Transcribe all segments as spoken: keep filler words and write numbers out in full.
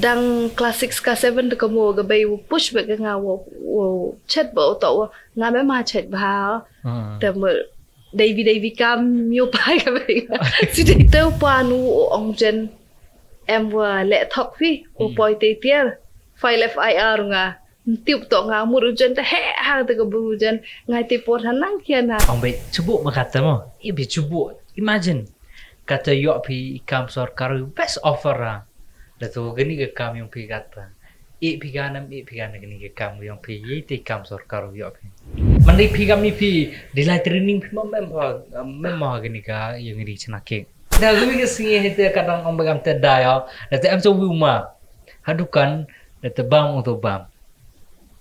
Dang class six, class seven te ka mo ka bei u push bek ka nga u, u chet ba u to u nga me ma chet ba. Hmm. Te mo dei bi, dei bi kam yo pa ka bei. Si dei te u pa nu u ong jen em wa le thok phi, u Hmm. poi te tiar. File F I R nga. Tip to nga mur u jen te he ha te ka bru jen. Ngai te por ha nang kia na. Ong be chubu ma kata mo. I be chubu. Imagine. Kata yo phi i kam sorkar u best offer ra. Da to gani ka kam yong phi kata. I phi ganam, i phi ganam gani ka kam yong phi. Ye te kam sorkar u yo phi. Man di phi kam ni phi. Di lai training phi mo mem ha, mem ha gani ka yong di chna ke. Da gui ka sngi he te kadang ong be kam te da yo. Da te em so wi ma. Ha dukan, da te bam u to bam.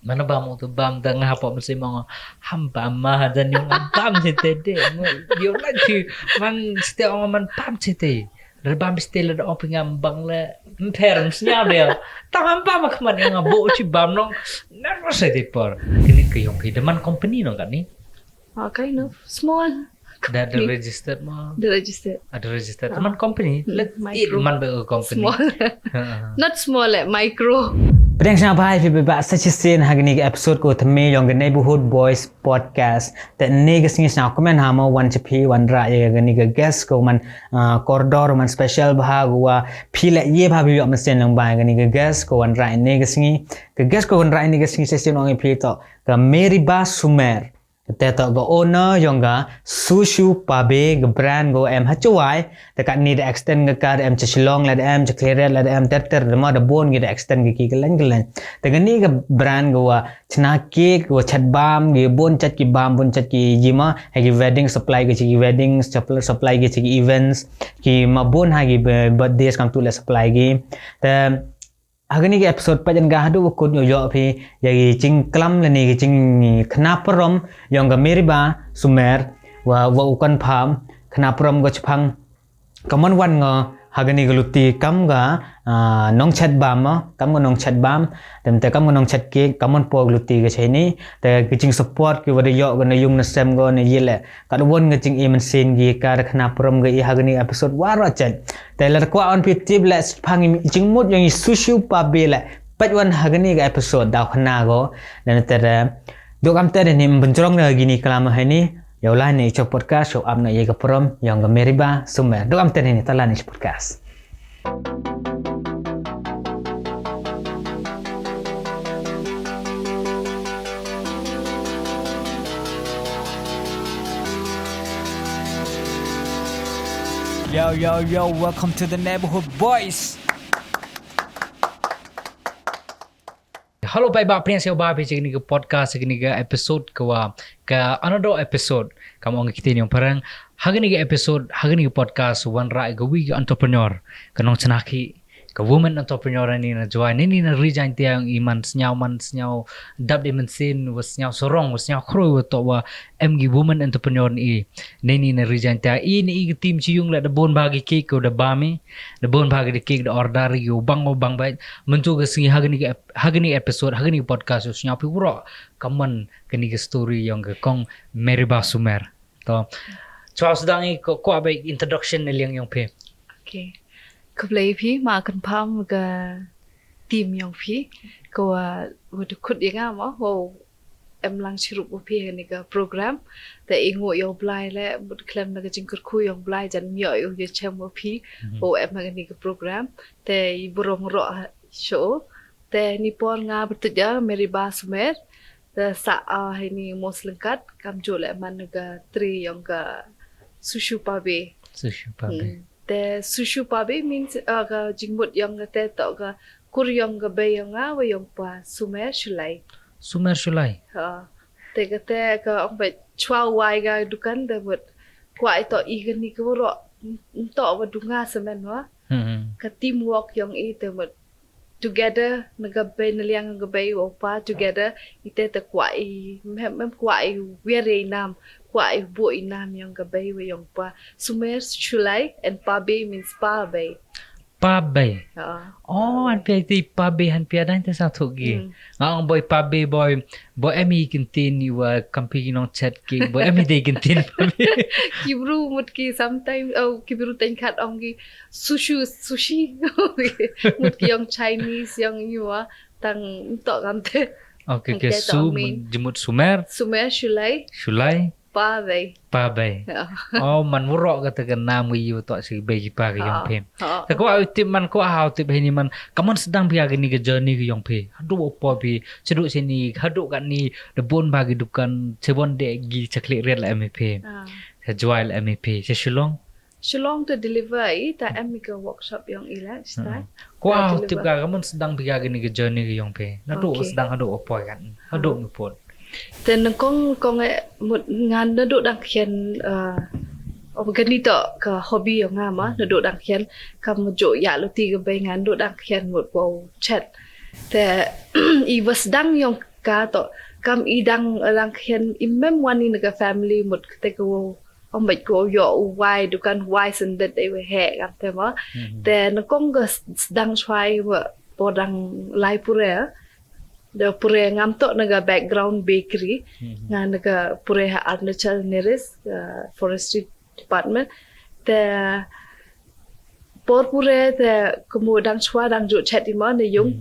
Mana bam u tu bam da nga hapok mesti mong ham bam ma ha dan yung bam sete de. Yo la ki man sete ong man bam sete. Re bam sete le da ong pingam bang le mper msnya de. Ta ham bam khmat yung bo chi bam nong. Nervous sete por. Kini ke yung phi de man company nong kat ni. Ah, kind of small. Da, da registered mo? Da registered. Ah, da registered. Ah. Man company? Hmm, let micro. It man ba company. Small. Ha, ha. Not small, eh, micro. Pdiang sñiawbha phi ba sa chisien ha kani ka episode ko thymme yong ka Neighborhood Boys Podcast. Te ni ka sngi sñiaw comment ha mo wan cha phi wan ra ya kani ka guest ko man, ah, kordor man special bha ko wa phi le ye bha bi yok masen lang ba kani ka guest ko wan ra ni ka sngi. Ka guest ko wan ra ni ka sngi session ong phi to ka Meriba Sumer. Te to ka owner yong ka Sushu Pabe ka brand ko em ha Chawai. Te kat ni da extend ka ka da em cha Shillong la da em cha Khliehriat la da em ter ter da ma da bon ki da extend ka ki ka len ka len. Te ka ni ka brand ko wa chna cake ko wa chat bam ki bon chat ki bam bon chat ki jima ha ki wedding supply ki cha ki weddings supply ki cha ki events ki ma bon ha ki birthdays kam tu le supply ki. Te ha kani ka episode pat jan ka hadu wa kut yo yo phi ya ki jingklam lani ki jingkhana parom yong ka Meriba Sumer wa wa u confirm khana parom ko chapang. Kamon wan ngo ha kani ka luti kam ka, ah, nong chat bam mo, kam ka nong chat bam, tem te kam ka nong chat cake, kamon po luti ka chai ni. Te ki jing support ki wa da yo ka na yung na sem ko na ye le. Kat won ka jing i man sin ki ka da khana parom ka i ha kani episode wa ro chet. Te la kwah on phi tip le phang i jingmut yong i Sushu Pabe le. Pat wan ha kani ka episode da khana ko. Dan te da. Dok am te da ni mbenjrong da kini kalam ha ni. Yow la ni cho podcast show up na ye ka parom yong ka Meriba Sumer. Dok am te ni tala ni podcast. Yo, yo, yo, welcome to the Neighborhood Boys. Hello, bye bye, pdiang sñiawbha phi cha kani ka podcast, cha kani ka episode ka wa, ka another episode. Kam ong kiti ni ong parang, ha kani ka episode, ha kani ka podcast, wan ra ka wi ka entrepreneur, ka nong chna ki, ka woman entrepreneur ni na Jowai, ni ni na ri Jaintia i man sñiaw man sñiaw dap de man sin, wa sñiaw sorong, wa sñiaw khroi, wa to wa em ki woman entrepreneur ni i. Ni ni na ri Jaintia i ni i ka team chi yung le da bon bha ki cake ko da bam i, da bon bha ki cake da order ki u bang u bang bai. Mentu ka sngi ha kani ka ep-, ha kani episode, ha kani podcast u sñiaw phi u ro. Kamon kani ka story yong ka kong Meriba Sumer. To. Chwa sdang i ko, ko abai introduction ne liang yong phi. Okay. Khublei phi, ma confirm ka team yong phi. Ko wa, wa da khut ya nga mo, wa em lang chirup wa phi ha kani ka program. Te i ngu yow Blai le, mut khlem na ka jingkyrkhu yong Blai jan myo yow ya chem wa phi. Mhm. Wa em ha kani ka program. Te i burom ro ha show. Te ni por nga bertuja Meriba Sumer. Te sa a ha ni mos lengkat, kam jo le man ka tri yong ka Sushu Pabe. Sushu Pabe. Hmm. Te Sushu Pabe means, uh, ka jingmut yong ka te to ka kur yong ka bei yong nga wa yong pa Sumer Shulai. Sumer Shulai. Ha. Te ka te ka ong ba chwa wai ka dukan te mut kwah i to i kani ka ro to wa dunga semen wa. Hmm. Ka teamwork yong i te mut together na ka bei na liang ka bei wa pa together i te te kwah i mem, mem kwah i wiar i nam kwah i bo i nam yong ka bei wa yong pa Sumer Shulai and Pabe means pa bei. Pa Bei. Oh, han pia ti Pa Bei, han pia dang te sa thuk gi. Nga ong boi Pa Bei boi. Boi em i kin tin i wa kam pi ki nong chat ki. Boi em i de kin tin Pa Bei. Ki bru mut ki sometimes, oh, ki bru teng khat ong ki sushi, sushi. Mut ki yong Chinese, yong i wa tang tok kam te. Okay, okay, su jimut sumer. Sumer, shulai. Shulai. Pa Bei. Pa Bei. Oh, man wurok kata ka nam wi yu tok si bei ki pa ka yong phi. Ka ko au tip man, ko au tip hini man. Ka man sdang phi ka ni ka journey ka yong phi. Hadu u po phi, chadu sini, hadu ka ni, da bon ba ki dukan, chebon de gi chaklik riat la em phi. Sa Jowai la em phi. Sa Shillong. Shillong te deliver i, ta em i ka workshop yong i la, sta. Ko au tip ka, ka man sdang phi ka ni ka journey ka yong phi. Nadu sdang hadu u po kan. Hadu mi pot. Te nangkong kong e mut ngan nadu dang khian, uh, o gani to ka hobby yong nga ma, nadu dang khian kam jo ya luti ka bei ngan nadu dang khian mut wow chat. Te i wa sdang yong ka to kam i dang, dang khian i mem wan i na ka family mut te ka wow Ong bait ko yoh u wai dukan wai sendet dei we he kam te ma. Te nangkong ka sdang chwa i wa por dang lai pure. Da pure ngam toh na ka background bakery. Nga na ka pure ha Arunachal Nearest, uh, Forestry Department. Te por pure te kamu dang chwa dang ju chet i ma na yung.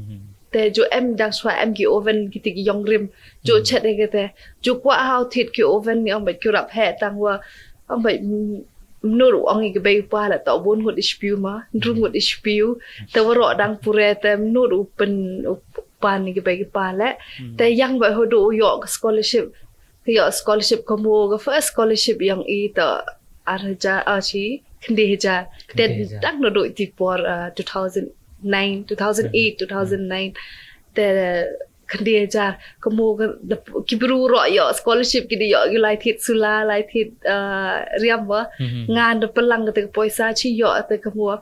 Te ju em dang chwa em ki oven ki ti ki yong rim. Ju chet e ke te. Ju kwah hau thit ki oven ni ong bait ki rap he tang wa. Ong bait mnur u ong i ke bei u pa le ta bun ngut i spiu ma. Nru ngut i spiu. Te wa ro dang pure te mnur u pen u pan i ke bei ki pa le. Te yang bait hodo u yoh ka scholarship. Ka yoh scholarship kamu ka first scholarship yong i ta ar hajar, ah, chi, khyndai hajar. Te dang no do i ti por, ah, two thousand nine, two thousand eight, two thousand nine. Te khyndai hajar. Kamu ka, ki bru ro yoh scholarship ki di yoh ki lai thit sula, lai thit, ah, riam wa. Ngan da pelang ka te ka poisa chi yoh te kamu.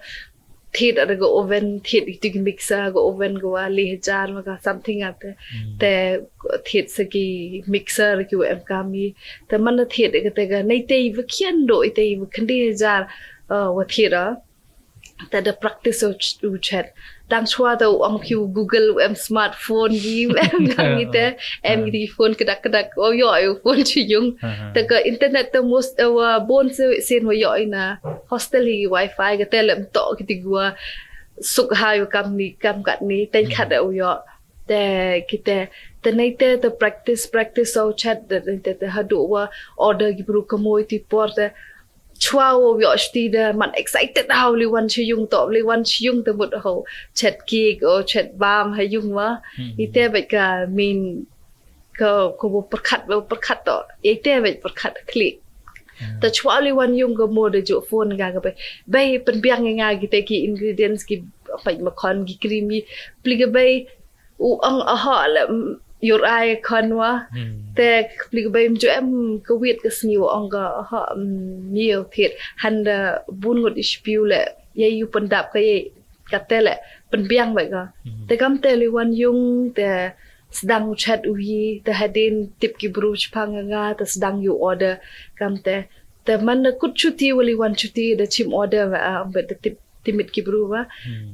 Thit ada ka oven, thit itu ki mixer, ka oven ka wa le hajar ma ka something ate. Te thit sa ki mixer ki wa em kami. Te man da thit ka te ka nei te i wa khian do i te i wa khyndai hajar, uh, wa thit a. Te da practice u ch-, u chet. Dang chwa te u ong ki u Google u em smartphone ki u em kami te. Em ki phone kedak kedak. O yoh u phone chi yung. Te ka internet te most, eh, wa bon se sin wa yoh i na hostel hi wifi ka te lem toh ki ti gua suk hai wa kam ni kam kat ni teng khat da u yoh. Te ki te, te nei te, te practice, practice so chat te, te, te hadu wa order ki bru kamu i ti por te chwa wa u yoh shti da man excited hau li wan chi yung toh, li wan chi yung te mut hau chet cake o chet bam ha yung wa. I te bait ka min ka, ka wa pyrkhat, wa pyrkhat toh. I te bait pyrkhat klik. Ta chwa li wan yung kamu da ju phone ka ka bei. Bei pynbiang nga ki te ki ingredients ki bait makhon ki creamy. Pli ka bei u ong aha le, mm, your eye khon wa. Te pli ka bei mju em ka wit ka sngi wa ong ka aha, mm, meal thit. Han da bun ngut i spiu le. Ye yu pyndap ka ye ka te le pynbiang bait ka. Te kam te li wan yung te sdang u chat u hi, te hadien tip ki bru chipang nga, te sdang yu order kam te. Te man da kut chuti wa li wan chuti da chim order wa, ah, ong bait da tip, timit ki bru wa.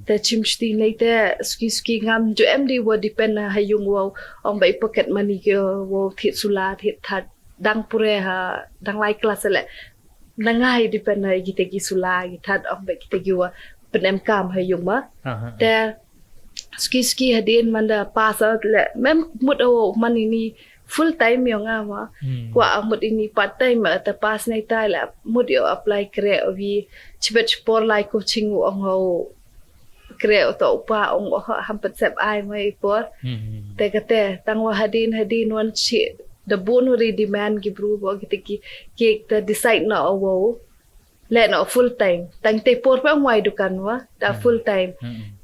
Te chim chuti nei te suki suki ngam ju em di wa depend ha yung wa, ong bait pocket money ki wa thit sula, thit that. Dang pure ha, dang lai class le. Na ngai depend ha ki te ki sula, ki that ong bait ki te ki wa pynem kam ha yung ma. Te suki suki hadien man da pass out le. Mem mut o man ini full time yong nga ma. Kwah mut ini part time ma te pass nei tai le. Mut yoh apply kre o wi chibet por lai coaching u ong hau. Kre u toh u pa ong o ha, ham pat sep ai mai por. Te ka te, tang wa hadien, hadien wan chi, da bun wa ri demand ki bru wa ki te ki, ki te decide na o wow. Le na o full time. Tang te por pa ong wai dukan wa, da full time.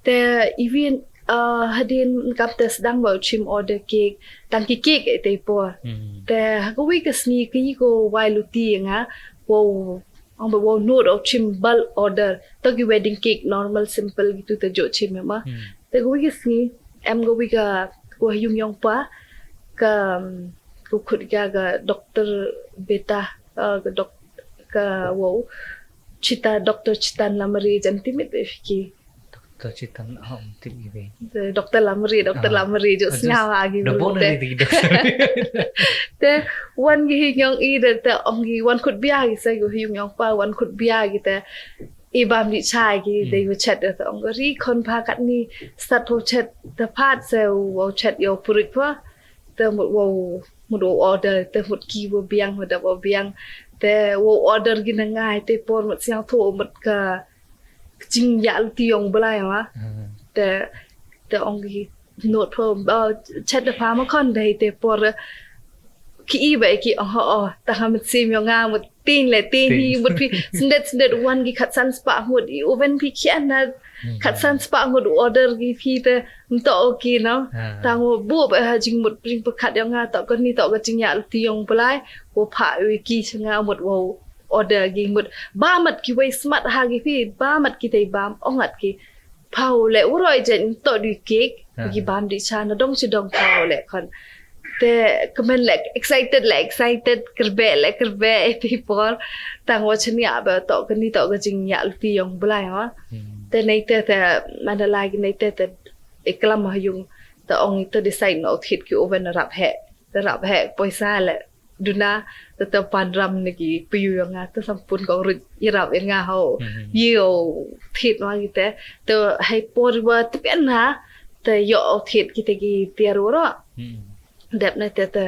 Te even, uh, hadien kam te sdang wa u chim order cake, tang ki cake e te por. Te ha ka wi ka sngi ki ko wai luti nga, wow, Ong ba wow nud o chim bulk order. To ki wedding cake, normal, simple, gitu te jo chim ma. Te ka wi ka sngi, em ka wi ka, ka wa yung yong pa, ka, um, ka khut ka, ka doctor beta, uh, ka doc-, ka wow, Chita, Doctor Chitan Lamare jan timit e fiki. To chitan hom tip i ve. Te Doctor Lamri, Doctor Ah. Lamri, jo Ah, sñiaw just ha ki double bru te. Ni di doctor. Te wan ki hi yong i de te ong ki wan khut bia ki se ki hi yong pa wan khut bia ki te i bam di chai ki Hmm. de yu chet de te ong ki ri khon pha kat ni stat ho chet te phat se u chet yo purit pha. Te mut wow, mut wow order, te mut ki wow biang, mut da wow biang. Te wow order ki na ngai, te por mut sñiaw tho mut ka, ka jingyaluti yong Blai wa. Hmm. Te, te ong ki note pho, oh, chet da pha ma khon dei te por, ki i ba ki ong ho, oh, ta ha mut sim yong nga, mut tin le tin hi, Tin. mut phi, sndet, sndet wan ki khatsan spah ngut, i oven phi khian na, Hmm. khatsan spah ngut order ki phi te, mto o ki no. Ah. Tang wo bu ba ha jingmut jingpyrkhat yong nga to ka ni to ka jingyaluti yong Blai. Wo pha wi ki cha nga mut wo order ki mut. Ba mat ki wei smat ha ki phi, ba mat ki tei bam, ong at ki. Pha u le, u roi jen to du cake, Ah. ki bam di cha na dong chi dong pha u le khon. Te kmen le excited le excited, kyrbe le kyrbe, e te por. Tang wo chania ba to ka ni to ka jingyaluti yong Blai wa. Hmm. Te nei te te, man da lai ki nei te te, e klam ha yung, te ong te decide no thit ki oven rap he, te rap he, poisa le, duna, te te pan ram ne ki piu yong nga, te sampun ko rut, i rap yong nga ho, Mhm. yo thit wa ki te, te hai por wa te pen ha, te yo thit ki te ki tiar ro. Mhm. Dep na te te,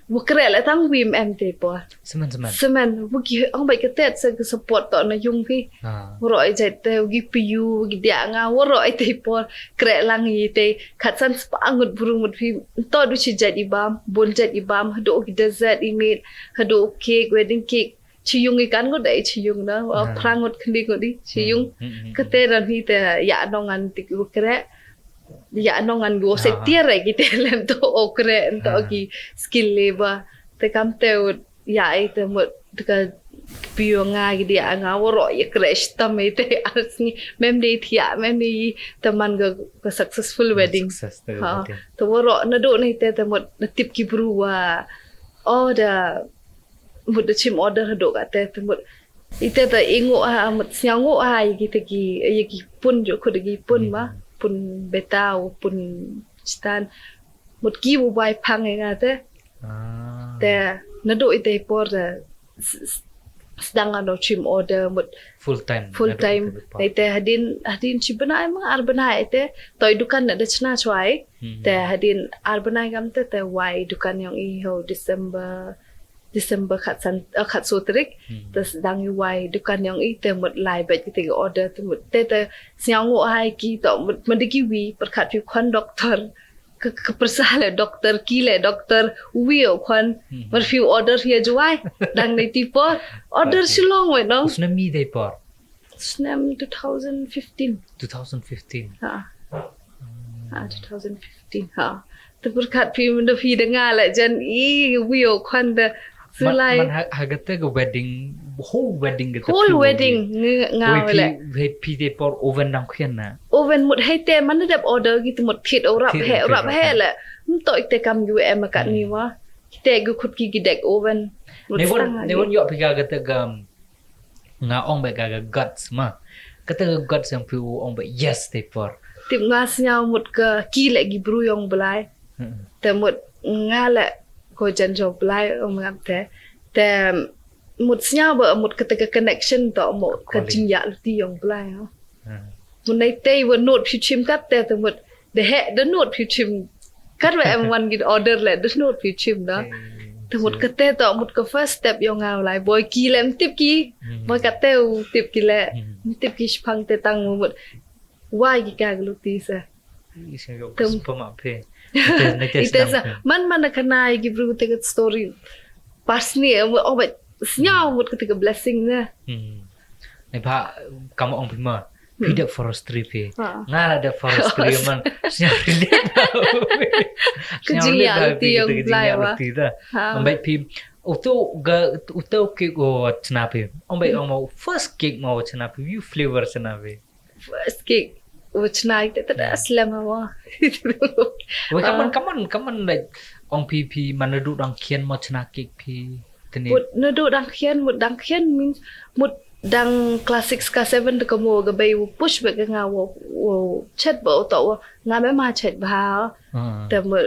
wa kre le tang wim em te por. Semen, semen. Semen, wa ki ong bai ka tet se ka support to na yung phi. Ah. Wa ro i jait te, wa ki piu, wa ki dia nga, wa ro i te por, kre lang i te, khatsan spah ngut bru mut phi, to du chi jait i bam, bun jait i bam, hadu ki dessert i mit, hadu cake, wedding cake, chi yung i kan ngut dai chi yung na, wa Ah. phrang ngut khndi ngut di, chi Hmm, yung. hmm, hmm, Ka hmm. te ran hi te, ya nong an tik wa kre. Ya nong an go se Ah. tiar ai ki te lem to o kre, to Ah. ki skill labor. Te kam te u ya ai te mut te ka piu nga ki dia nga wa ro ya kre stam ai te arsni. Mem de thia, mem de te man ka, ka successful wedding. Success te Ha. wedding. Te wa ro na do ni te te mut na tip ki bru wa. Oh, da mut da chim order hadu ka te, te mut. Ite te i ngu ha, mut sñiaw ngu ha, i ki te ki, i ki pun jo khut ki pun ma, Hmm. pun beta, u pun chitan. Mut ki bu bai phang i nga te. Ah. Te, na do ite i por te, s-, s-, sdang ano chim order, mut Full time, full na do time. ite i por. Te hadin, hadin chi bnai ma, ar bnai te, toi dukan na da chna chwai. Hmm. Te hadin ar bnai kam te, te wai dukan yong i ho December, December khatsan, eh, khatso tarik. Hmm. Te sdang i wai dukan yong i te mut lai bait ki te ki order te mut. Te te sñiaw ngu hai ki to mut mandi ki wi pyrkhat phi khon doctor. Ka, ka pyrsa le doctor ki le doctor wi o khon. Hmm. Mut phi order hi a jwai. Dang nei ti por. Order Shillong we no. Usna mi dei por. Snem two thousand fifteen. Two thousand fifteen. Ha. Hmm. Ha, two thousand fifteen. Ha. Te pyrkhat phi mut phi da nga le jan i wi o khon da. Man, Sulai. Man ha, ha kate ka wedding, whole wedding kate Whole phi wedding, wedding. Nga, nga Wei phi, wele. Wei phi te por oven dang khian na. Oven mut hei te man dep order ki te mut thit o rap Thit he, o rap rap he he. Le. Mto ite kam yu em kat ni Hmm. wa. Kite gu khut ki ki dek oven. Mut Ne won, stang ne lagi. Won yo phi ka kate ka, um, Nga ong bait ka, ka guts ma. Kata ka guts yang phi u ong bait yes te por. Tip nga sñiaw mut ka ki le ki bru yong Blai. Hmm. Te mut nga le ko jan jong Blai ong ngam te. Te mut sñiaw ba mut kata ka connection to mut ka Calling. Jingyaluti yong Blai, ha. Hmm. Mut nei te wa note phi chim kat te, te mut de he, de note phi chim. Kat wa em wan git order le, de note phi chim da. Hmm. Te mut kate to, mut ka first step yong nga lai. Boi ki le, mtip ki. Hmm. Boi kate u tip ki le. Hmm. Mtip ki shipang te tang mut. Wai ki ka gluti sa. Ih, sa yok Tem- spam ap he. Ite, ite ite sdang sa. He. Man, man na kanai ki bru te ka story. Pas ni, oh, oh, but sñiaw mut kata ka blessing na. Hmm. Nei pha, kam ong phi ma. Phi Hmm. dep forestry phi. Ha. Nga la dep forestry man. Sñiaw relate. Ka sñiaw relate jingyaluti da, yong kata ka Blai wa. Jingyaluti da. Ha. Ong bait phi. Uto ga, uto cake wa chna phi. Ong bait Hmm. ong ma first cake ma wa chna phi. Wi flavor chna phi. First cake wa chna ite te da Hmm. slem wa. Wei, come on, Ah. Come on, come on, like, ong phi phi, man na du dang khian ma chna cake phi. Teni. Mut na du dang khian, mut dang khian means, mut Dang class six, class seven te ka mo ka bei u push bek ka nga wow, wow chet ba u to wa nga me ma chet ba. Ah. Te mo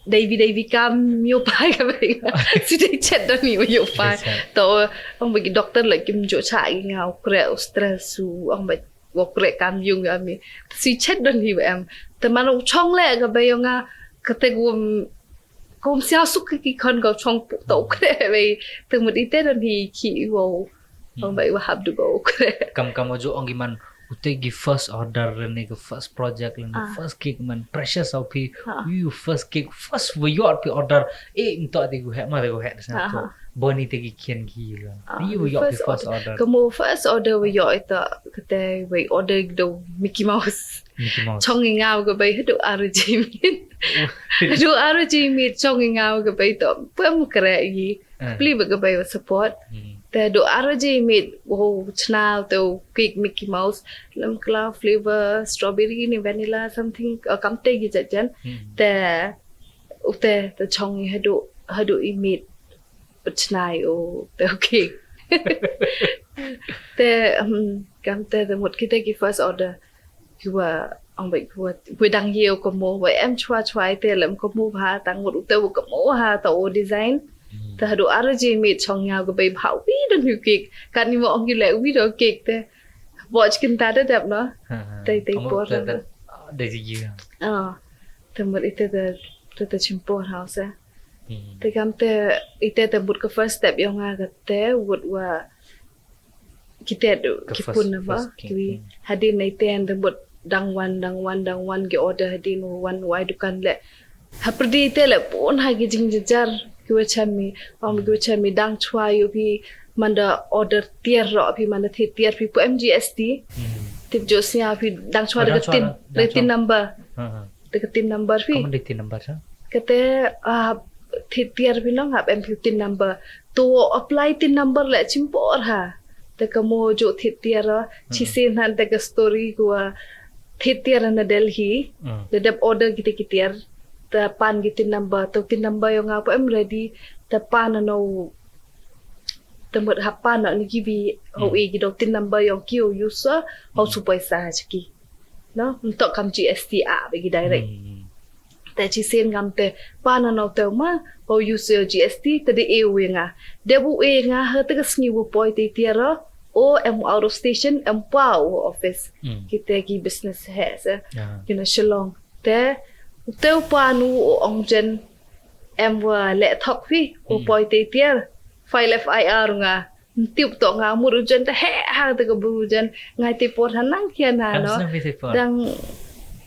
dei bi, dei bi kam yoh pai ka bei nga. Si dei chet don hi yoh pai. Dei chet. To ong ba ki doctor la kim jo cha ki nga u kre u stress u ong ba wa kre kam yung ami. Si chet don hi wa em. Te man u chong le ka bei nga ka te gum Kum sia suk ki khon ko chong pu to kre bei. Te mut ite don hi ki wow. Ong bai wa hap du ko kre. Kam kam ojo ong ki man ute ki first order lane ki first project lane first gig man precious au phi. Ah. Ui first gig first wa yoh phi order. E nto te gu he ma te gu he sa to. Boni te ki kian ki lo. Ah, ui wa yoh phi first order. Kamu first order wa yoh ita kate wa order do Mickey Mouse. Mickey Mouse. Chong i ngau ka bei hadu R G mit. Hadu R G mit chong i ngau ka bei to. Pem kre yi. Ah. Pli ba ka bei wa support. Hmm. Te hadu R G mit wow chna te cake Mickey Mouse. Lam kla flavor strawberry ni vanilla something, uh, kam te gi jajan. Hmm. Te ute te chong i hadu, hadu i mit. Pachna i o te okay. Te, um, kam te te mut kite ki first order. Ki wa ong bai ki wa, wi dang ye u ka mo wa em chwa chwa i te lem ka mo bha tang mut u te u ka mo ha ta u design. Hmm. Te hadu R G mit chong ya ka bei bha wi don yu kik. Kan ni mo ong ki le wi do kik te. Bo chikin ta da dep no. Ha, ha. Te te por te, te, da. Te ji ya. Ah. Te mut ite te, te, te chim por ha sa. Hmm. Te kam te, ite te mut ka first step yong nga ka te, mut wa kite du, ka ki first, pun na ba, first ki, ki wi. Hmm. Hadin na ite te mut dang wan, dang wan, dang wan ki order hadin wan wai dukan le. Ha pyrdi ite le pun ha ki jingjajar ki wa chan mi, ong ki wa chan mi dang chwa yoh phi manda order tiar ro phi manda thi tiar phi pu M G S T. Hmm. Tip jo snya phi dang chwa. Oh, de dang ka chwa tin, na, dang de tin chwa. Number. Ha, ha. Te ka tin number phi. Kaman de tin number sa? Kate, ah, thi tiar phi nong hap em phi tin number. To apply tin number le chim por ha. Te ka mo jo thi tiar, ah, chi sin han te ka story ko, ah, thi tiar na Delhi. Hmm. Te dep order kite ki tiar. Te pan ki tin number. To tin number yong nga pu em ready. Te pan na no. Te mut hap pan na ni ki bi ho e ki do tin number yong ki ho use, ho su paisa ha ki. No, ntok kam G S T a be ki direct. Hmm. Te chi sen ngam te, pa na no te ma, o use G S T, te de e u e nga. De bu e nga, ha te ka sngi u poi te tiar, o em out of station, em pa u office. Hmm. Kite ki business he se. Ya. Kina Shillong. Te, te u pa nu o ong jen, em wa le thok phi, u poi te tiar. File F I R nga. Ntip to nga mut u jen te he ha te ka bru jen ngai te por ha nang kian ha no. Kam snem phi te por? Dang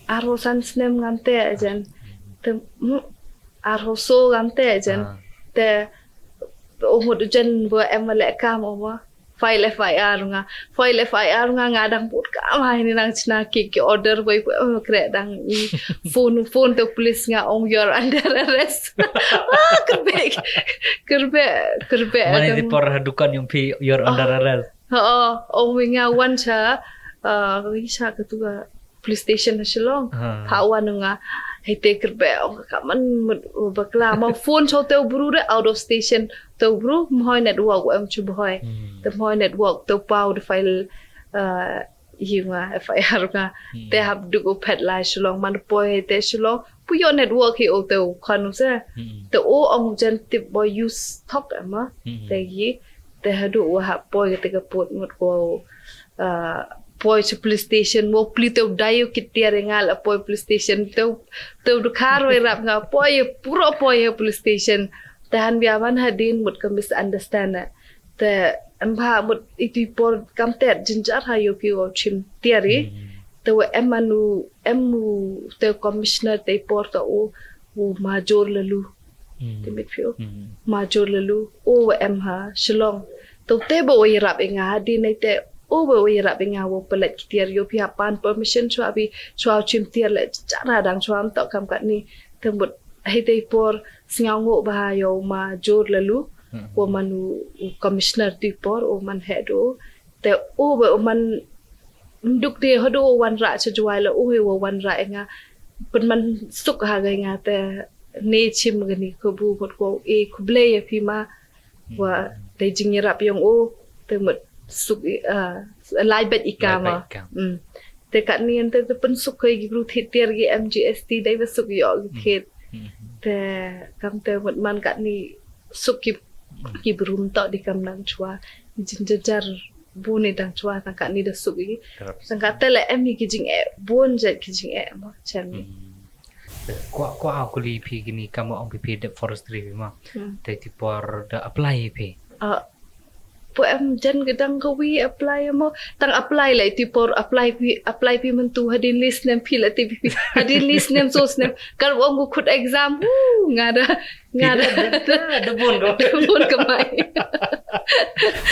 arphaw san snem ngam te jen. Te, mm, arphaw so ngam te jen. Ah. Te, o mut u jen bo em le kam o mo. File F I R nga. File F I R nga nga dang put kam ha ini nang chna ki, ki order boi pu em kre dang i phone, phone to police nga ong you're under arrest. Ah, kerbe, kerbe, kerbe. Mane di por ha dukan yung phi, you're under arrest. Ha, oh, ong wi nga wan cha, uh, wi cha ka tu ka police station ha Shillong. Ha. Pha wan nga, hei te kerbe, ong ka man mut bakla, ma phone cho te bru re out of station, te bru, mhoi network, em chu bhoi. Hmm. Te mhoi network, te pau de file, uh, Hi nga F I R nga. Hmm. Te hap duk u phet lai Shillong, man poi te Shillong. Pu yoh network hi o te u khan u se. Hmm. Te o ong jen tip bo use thok em ma. Hmm. Te yi. Te hadu u hap poi te ka put mut ko, ah, poi cha police station. Mo pli te u dai u kit tiar nga la poi police station. Te u, te u du khar wai rap nga poi puro poi ha police station. Te han bia man hadin mut ka misunderstand na. Te em bha mut itu i por kam te jinjar ha yoh phi wow chim tiar i. Hmm. Te wa em anu, em u te commissioner te i por te u, u Major Lalu. Hmm. Te mit phi u. Hmm. Major Lalu, u wa em ha Shillong. Te u te ba wa yarap i nga hadin nei te, u ba wa yarap i nga wow palat ki tiar yoh phi ha pan permission chwa phi, chwa chim tiar le jinjar ha dang chwa am to kam kat ni. Te mut hei te i por sngaw ngo bha yoh Major Lalu. Hmm. Wa man u, u commissioner tu i por, u man head u. Te u, u man mduk de hadu u wan ra cha Jowai la u, u wan ra nga. Pynman suk ha ga nga te ne chim ga ni ko bu mut ko e khublei ya phi ma. Wa te jingyarap yong u, te mut Suk i, ah, lai beit i kam. Lai beit i kam. Mm. Te katni ynte te pynsuk ko i ki bru thied tiar ki M G S T dei ba suk yoh ki thied. Mm. Te kamte mut man katni suk ki, ki bru ymtoh di kam dang chwa. Jingjarjar bun i dang chwa tang katni da suk i. Tang katte le em i ki jingeh bun jait ki jingeh mo chem i. Mm. Kwah, kwah u kylli phi kini kam ong phi phi dep forestry phi ma. Hmm. Te ti por da apply phi. Ah, pu em jan ka dang ka wi apply mo. Tang apply le ti por apply phi, apply phi myntu hadien le snem phi le ti phi. Hadien le snem so snem. Kal ong ko khut exam. Hu, nga da, nga da. Da, da, da bun ko. Da bun ko mai.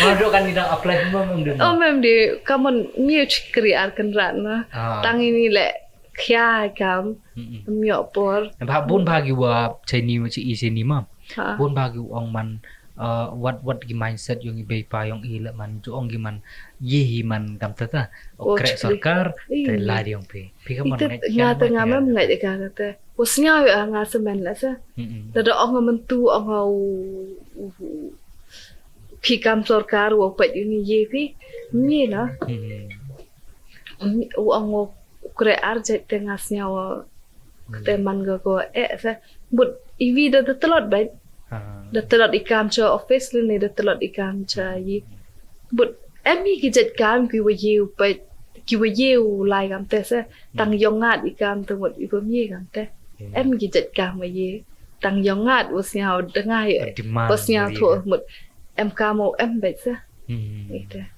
Ma do kan ni dang apply mo mem di. Oh, mem di. Kamon ngi u chikri ar kan rat na. Ah. Tang ini le khia kam. Mm-mm. Em yoh por. Em bha bun bha ki wa Chinese ma chi i Chinese ma. Ha. Bun bha ki ong man, uh, wat, wat ki mindset yong i bei pa yong i le man ju ong ki man ye hi man kam ta ta. O krek sorkar te la di ong phi. Phi ka man ngai nga ta nga mem ngai ka ka te. Wa sñiaw ya nga semen la sa. Mm-mm. Da da ong nga myntu ong nga u, u, u, phi kam sorkar wa pait yong i ye phi. Ni la. Mm-mm. U ong u krek ar jait te nga sñiaw. Kate man ka ko eh sa. But i wi da, da tlot bait. Ah. Da tlot i kam cha office le ne da tlot i kam cha yi. But em i ki jait kam ki wa ye u pait, ki wa ye u lai kam te sa. Tang yong ngat i kam te mut i bam ye kam te. Em ki jait kam wa ye. Tang yong ngat wa sñiaw da ngai. Demand wa sñiaw wa ye. Tho mut em kam o em bait sa. Hmm. Ite.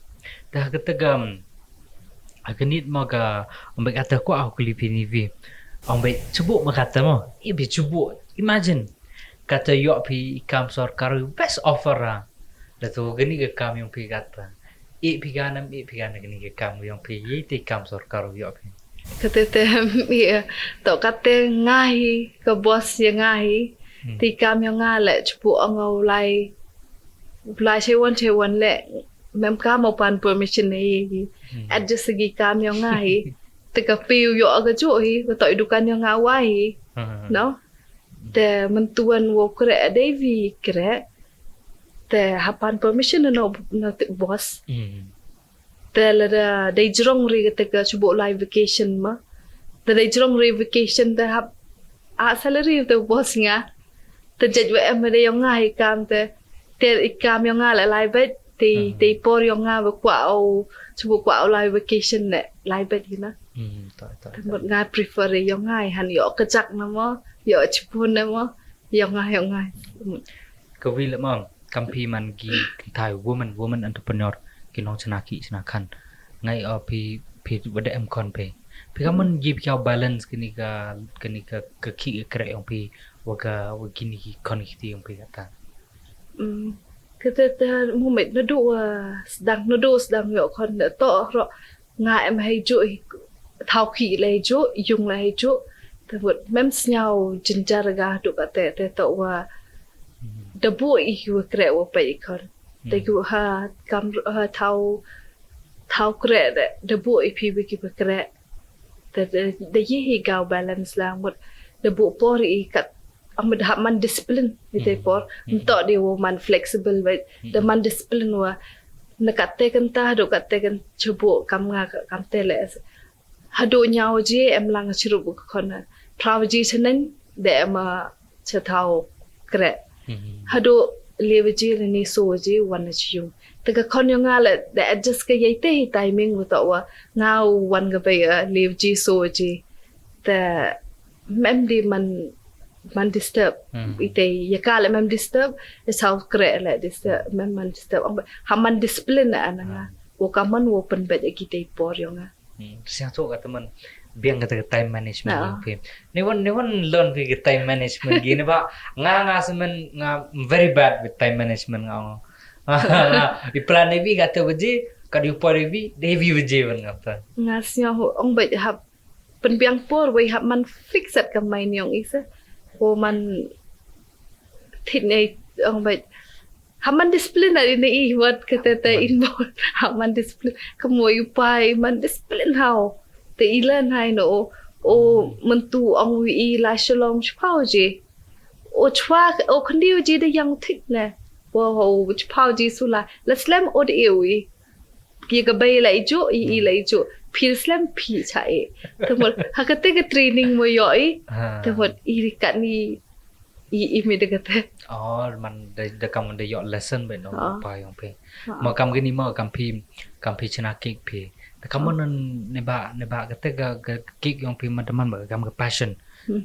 Da kate kam. Akanit mo ka, ong beit kata kwah u kylli phi ni phi. Ong beit chubuk mo kata mo. I phi chubuk. Imagine. Kata yoh phi i kam sorkar best offer ra. Da tu kani ka kam yong phi kata. I phi ganam, i phi ganam kani ka kam yong phi. Ye ti kam sorkar yoh phi. Kate te, i, to kate nga hi, ka boss ya nga hi. Hmm. Ti kam yong nga le, chubuk ong u lai. U lai che wan, che wan le. Mem kam o pan permission ne ye ki. Hmm. Adjust ki kam yong nga hi. Te ka phi u yoh ka ju hi, ka to i dukan yong nga wa hi. Hmm. No? Te myntuan wo krek dei wi krek. Te ha pan permission no, no te boss. Hmm. Te la da dei jrong ri ka te ka chubuk lai vacation ma. Te dei jrong ri vacation te hap a salary te boss nga. Te jait wa em de yong nga i kam te. Te i kam yong nga le lai bait. Te, te i por yong nga wa kwah o, chubuk kwah o lai vacation le lai bait hi na. Hmm, ta, ta, ta. Te mut nga prefer i yong nga i han yoh ka jak na mo, yoh chibun na mo, yong nga, yong nga. Ka wi le mo, kam phi man ki kynthai woman, woman entrepreneur, ki nong chana ki chana khan. Ngai o phi, phi wa da em khon phi. Phi ka man ye phi ka balance kani ka, kani ka, ka ki ka krek yong phi, wa ka, wa kini ki khon ki ti yong phi kata. Mm, kate te mu met na du, uh, sdang na du sdang yoh khon na to ro nga em hei ju hi thaw ki le ju, yung le hei ju. Te mut mem sñiaw jynjar ga du kate te to wa da bu i ki wa krek wa pait i khon. Te ki ha kam, ha thaw, thaw krek de, da bu i phi wi ki wa krek. Te, te, da ye hi gau balance la mut da bu por i kat Am da hap man discipline ni te por. Nto di wo man flexible bait. Da man discipline wa. Na katte kan ta, hadu katte kan chubuk kam nga ka, kam te le. Hadu ñiaw je em lang chirup ka khon. Phra je chneng de em cha thaw krek. Hadu le je le ni so je wan na chi yung. Te ka khon yong nga le da adjust ka yei te hi timing wa to wa. Nga wan ka bei le je so je. Te mem di man, man disturb. Ite ya ka le mem disturb, e saw krek le disturb, mem man disturb. Ong ha man discipline na nga. Wo ka man wo pynbeit ya ki te por yong nga. Siang tu kata man biang kata ka time management yong phi. Ni wan, ni wan learn phi ka time management gi ni ba nga, nga semen nga very bad with time management nga ong. I plan ni bi kata baje, ka di por bi, de bi baje wan kata. Nga sñiaw ong beit hap pynbiang por wei hap man fix at ka mind yong i se. Ko man thit nei ong bait. Hap man discipline at i ne i wat kata te involve. Hap man discipline. Ka mo i pa i man discipline hau. Te i learn hai no. O, myntu ong wi i la shalom chpau je. O chwa, o khyndiu je de yang thit ne. Wo ho chpau je sula. La slem o de e wi. Ki ka bei la i ju, i, i la i ju. Phi slem phi cha i. Te mut, ha kate ka training mo yoh i. Te mut, i ri kat ni, i, i mi de kate. Oh, man da, da kam da yoh lesson be no pa yong phi. Ma kam kini ma kam phi, kam phi chna cake phi. Te kam non ne ba, ne ba kate ka, ka cake yong phi ma da man ba kam ka passion.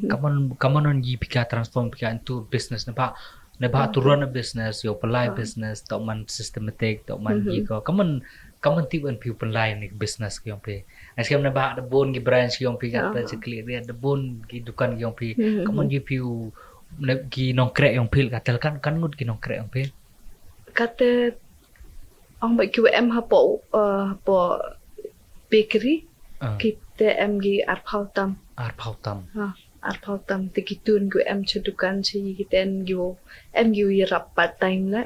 Kam non, kam non yi phi ka transform phi ka into business ne ba, ne ba to run a business, yow pynlai business, to man systematic, to man yi ko. Kam non, kam non tip wan phi u pynlai ni business ki yong phi. Ai skhem ne ba da bun ki branch ki yong phi ka te chakli ri da bun ki dukan ki yong phi. Kam non yi phi u, ne ki nongkreh yong phi ka tel kan, kan ngut ki nongkreh yong phi. Kate ong ba ki wa em hapoh, uh, hapoh bakery. Kite em ki arphaw tam. Arphaw tam. Ha, arphaw tam. Te ki tun ki wa em cha dukan cha yi kite en ki wa, em ki wa yarap part time le.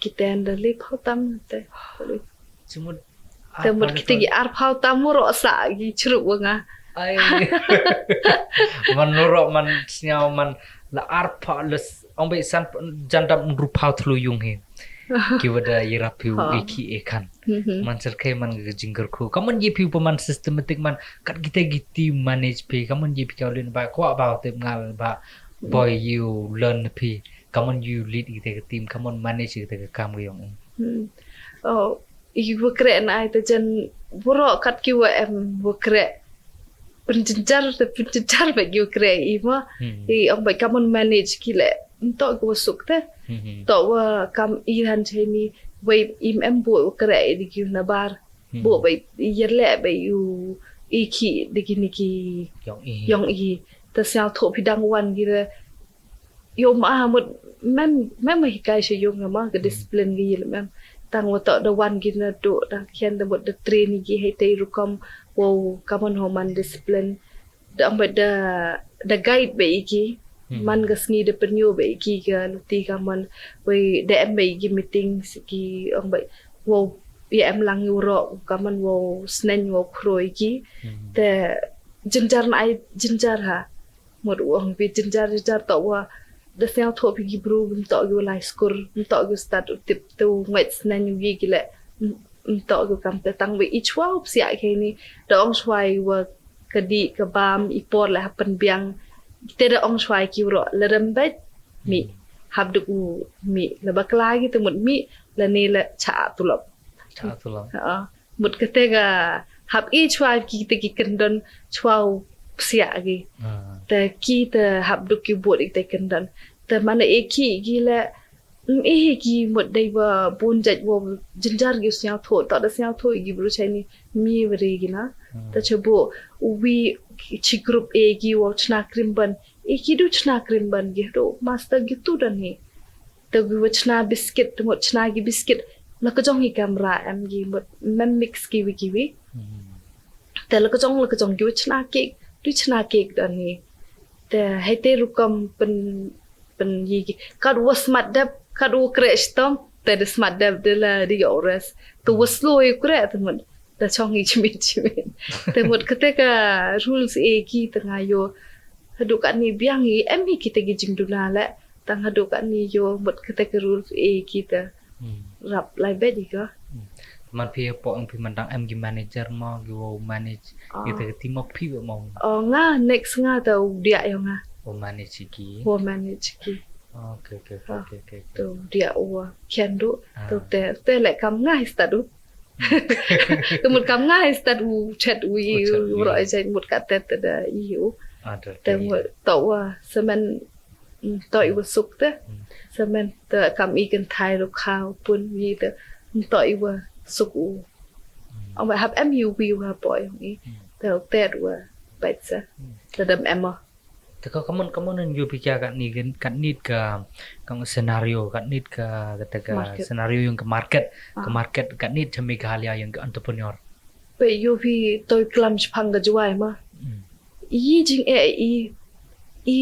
Kite en da le phaw tam te. Chimut Te mut kite ki arphaw tam waroh sa ki chrup wa nga. Ai. Man waroh man sñiaw man la arphaw le s-, ong bei san jan dam ynru phaw thlu yung hi. Ki wa da yarap phi u e ki e kan. Man syrkhei man ka jingkyrkhu. Kam man ye phi u pa man systematic man kat kite ki team manage phi. Kam man ye phi ka lin ba kwah ba te ngal ba boy you learn phi. Kam man you lead kite ka team. Kam man manage kite ka kam ka yong i. Oh, i wa kreh na ai te jan waroh kat ki wa em wa kreh. Pynjynjar te pynjynjar ba ki wa kreh i ma. I ong ba kam man manage ki le. Nto ki wa suk te. To wa kam i han chai ni wei im em bu wa kreh i di ki na bar. Bu ba i yar le ba i u i ki di ki ni ki yong i. Te sñiaw tho phi dang wan ki le. Yow ma mut mem, mem hikai sha yung ma ka discipline ki yil mem. Tang wa to da wan ki na do da khian da mut da train ki hei tei rukom wow kaman ho man discipline. Da ong ba da, da guide ba i ki. Man ka sngi da pynyo ba i ki ka luti kaman. Wei da em ba i ki meeting si ki ong ba wow ya em lang yu ro kaman wow sneng wow khro i ki. Te jynjar na ai jynjar ha. Mut u ong phi jynjar jynjar to wa da sñiaw tho phi ki bru, ym to ki wa lai skur, ym to ki wa stad u tip te u ngait sneng u gi ki le, ym to ki wa kam te tang wa i chwa u psiah ki ni, da ong chwa i wa ka di ka bam i por le ha pynbiang, te da ong chwa i ki wa ro le rem bait, mi hap duk u mi le bakla ki te mut mi le ni le cha tulop. Cha tulop. Mut kate ka hap i chwa ki te ki kyndon chwa u psiah ki. Te ki te hap duk ki bot i te kyndon. Te mana e ki ki le, mm, e hi ki mut dei wa bun jait wa jynjar ki sñiaw tho, to da sñiaw tho i ki bru chai ni mi wa ri ki na. Te cha bo u wi chi group e ki wa chna krim ban. E ki du chna krim ban ki do master ki tu dan hi. Te ki wa chna biscuit, te mut chna ki biscuit. La ka jong hi kamra em ki mut mem mix ki wi ki wi. Te la ka jong, la ka jong ki wa chna cake, du chna cake dan hi. Te hei te rukom pyn, pyn yi ki. Kat wa smat dep, kat wa kreh chitom, te da smat dep de la di yoh rest. Te wa slow i kreh te mut. Da chong i chimit chimit. Te mut kate ka rules e ki te nga yo. Hadu kat ni biang i em hi kite ki jingduna le. Tang hadu kat ni yo mut kate ka rules e ki te. Rap lai bed i ka. Man phi po ang phi man dang em ki manager mo, ki wow manage. Kite ki team mo phi mo. Oh, nga next nga te u dia yo nga. Wow manage ki. Wow manage ki. Okay, okay, okay, okay, okay. Te u dia u wa kian du. Te, te le kam nga hi stad u. Te mut kam nga hi stad u chat u i u ro ai jai mut ka te te da i u. Te mut to wa semen, mm, to i wa suk te. Semen te kam i kan thai ru khaw pun i te. Mm, to i wa suk u. Ong wa hap em i u wi wa po yong i. Te u te wa bait sa. Te dam em o. Te ka kaman, kaman nan yu phi ka kat ni, kat nit ka, ka scenario, kat nit ka, kata ka scenario yung ka market, ka market, kat nit cha Meghalaya yung ka entrepreneur. Pe yu phi toi klam chapang ka Jowai ma. I jing e i, i,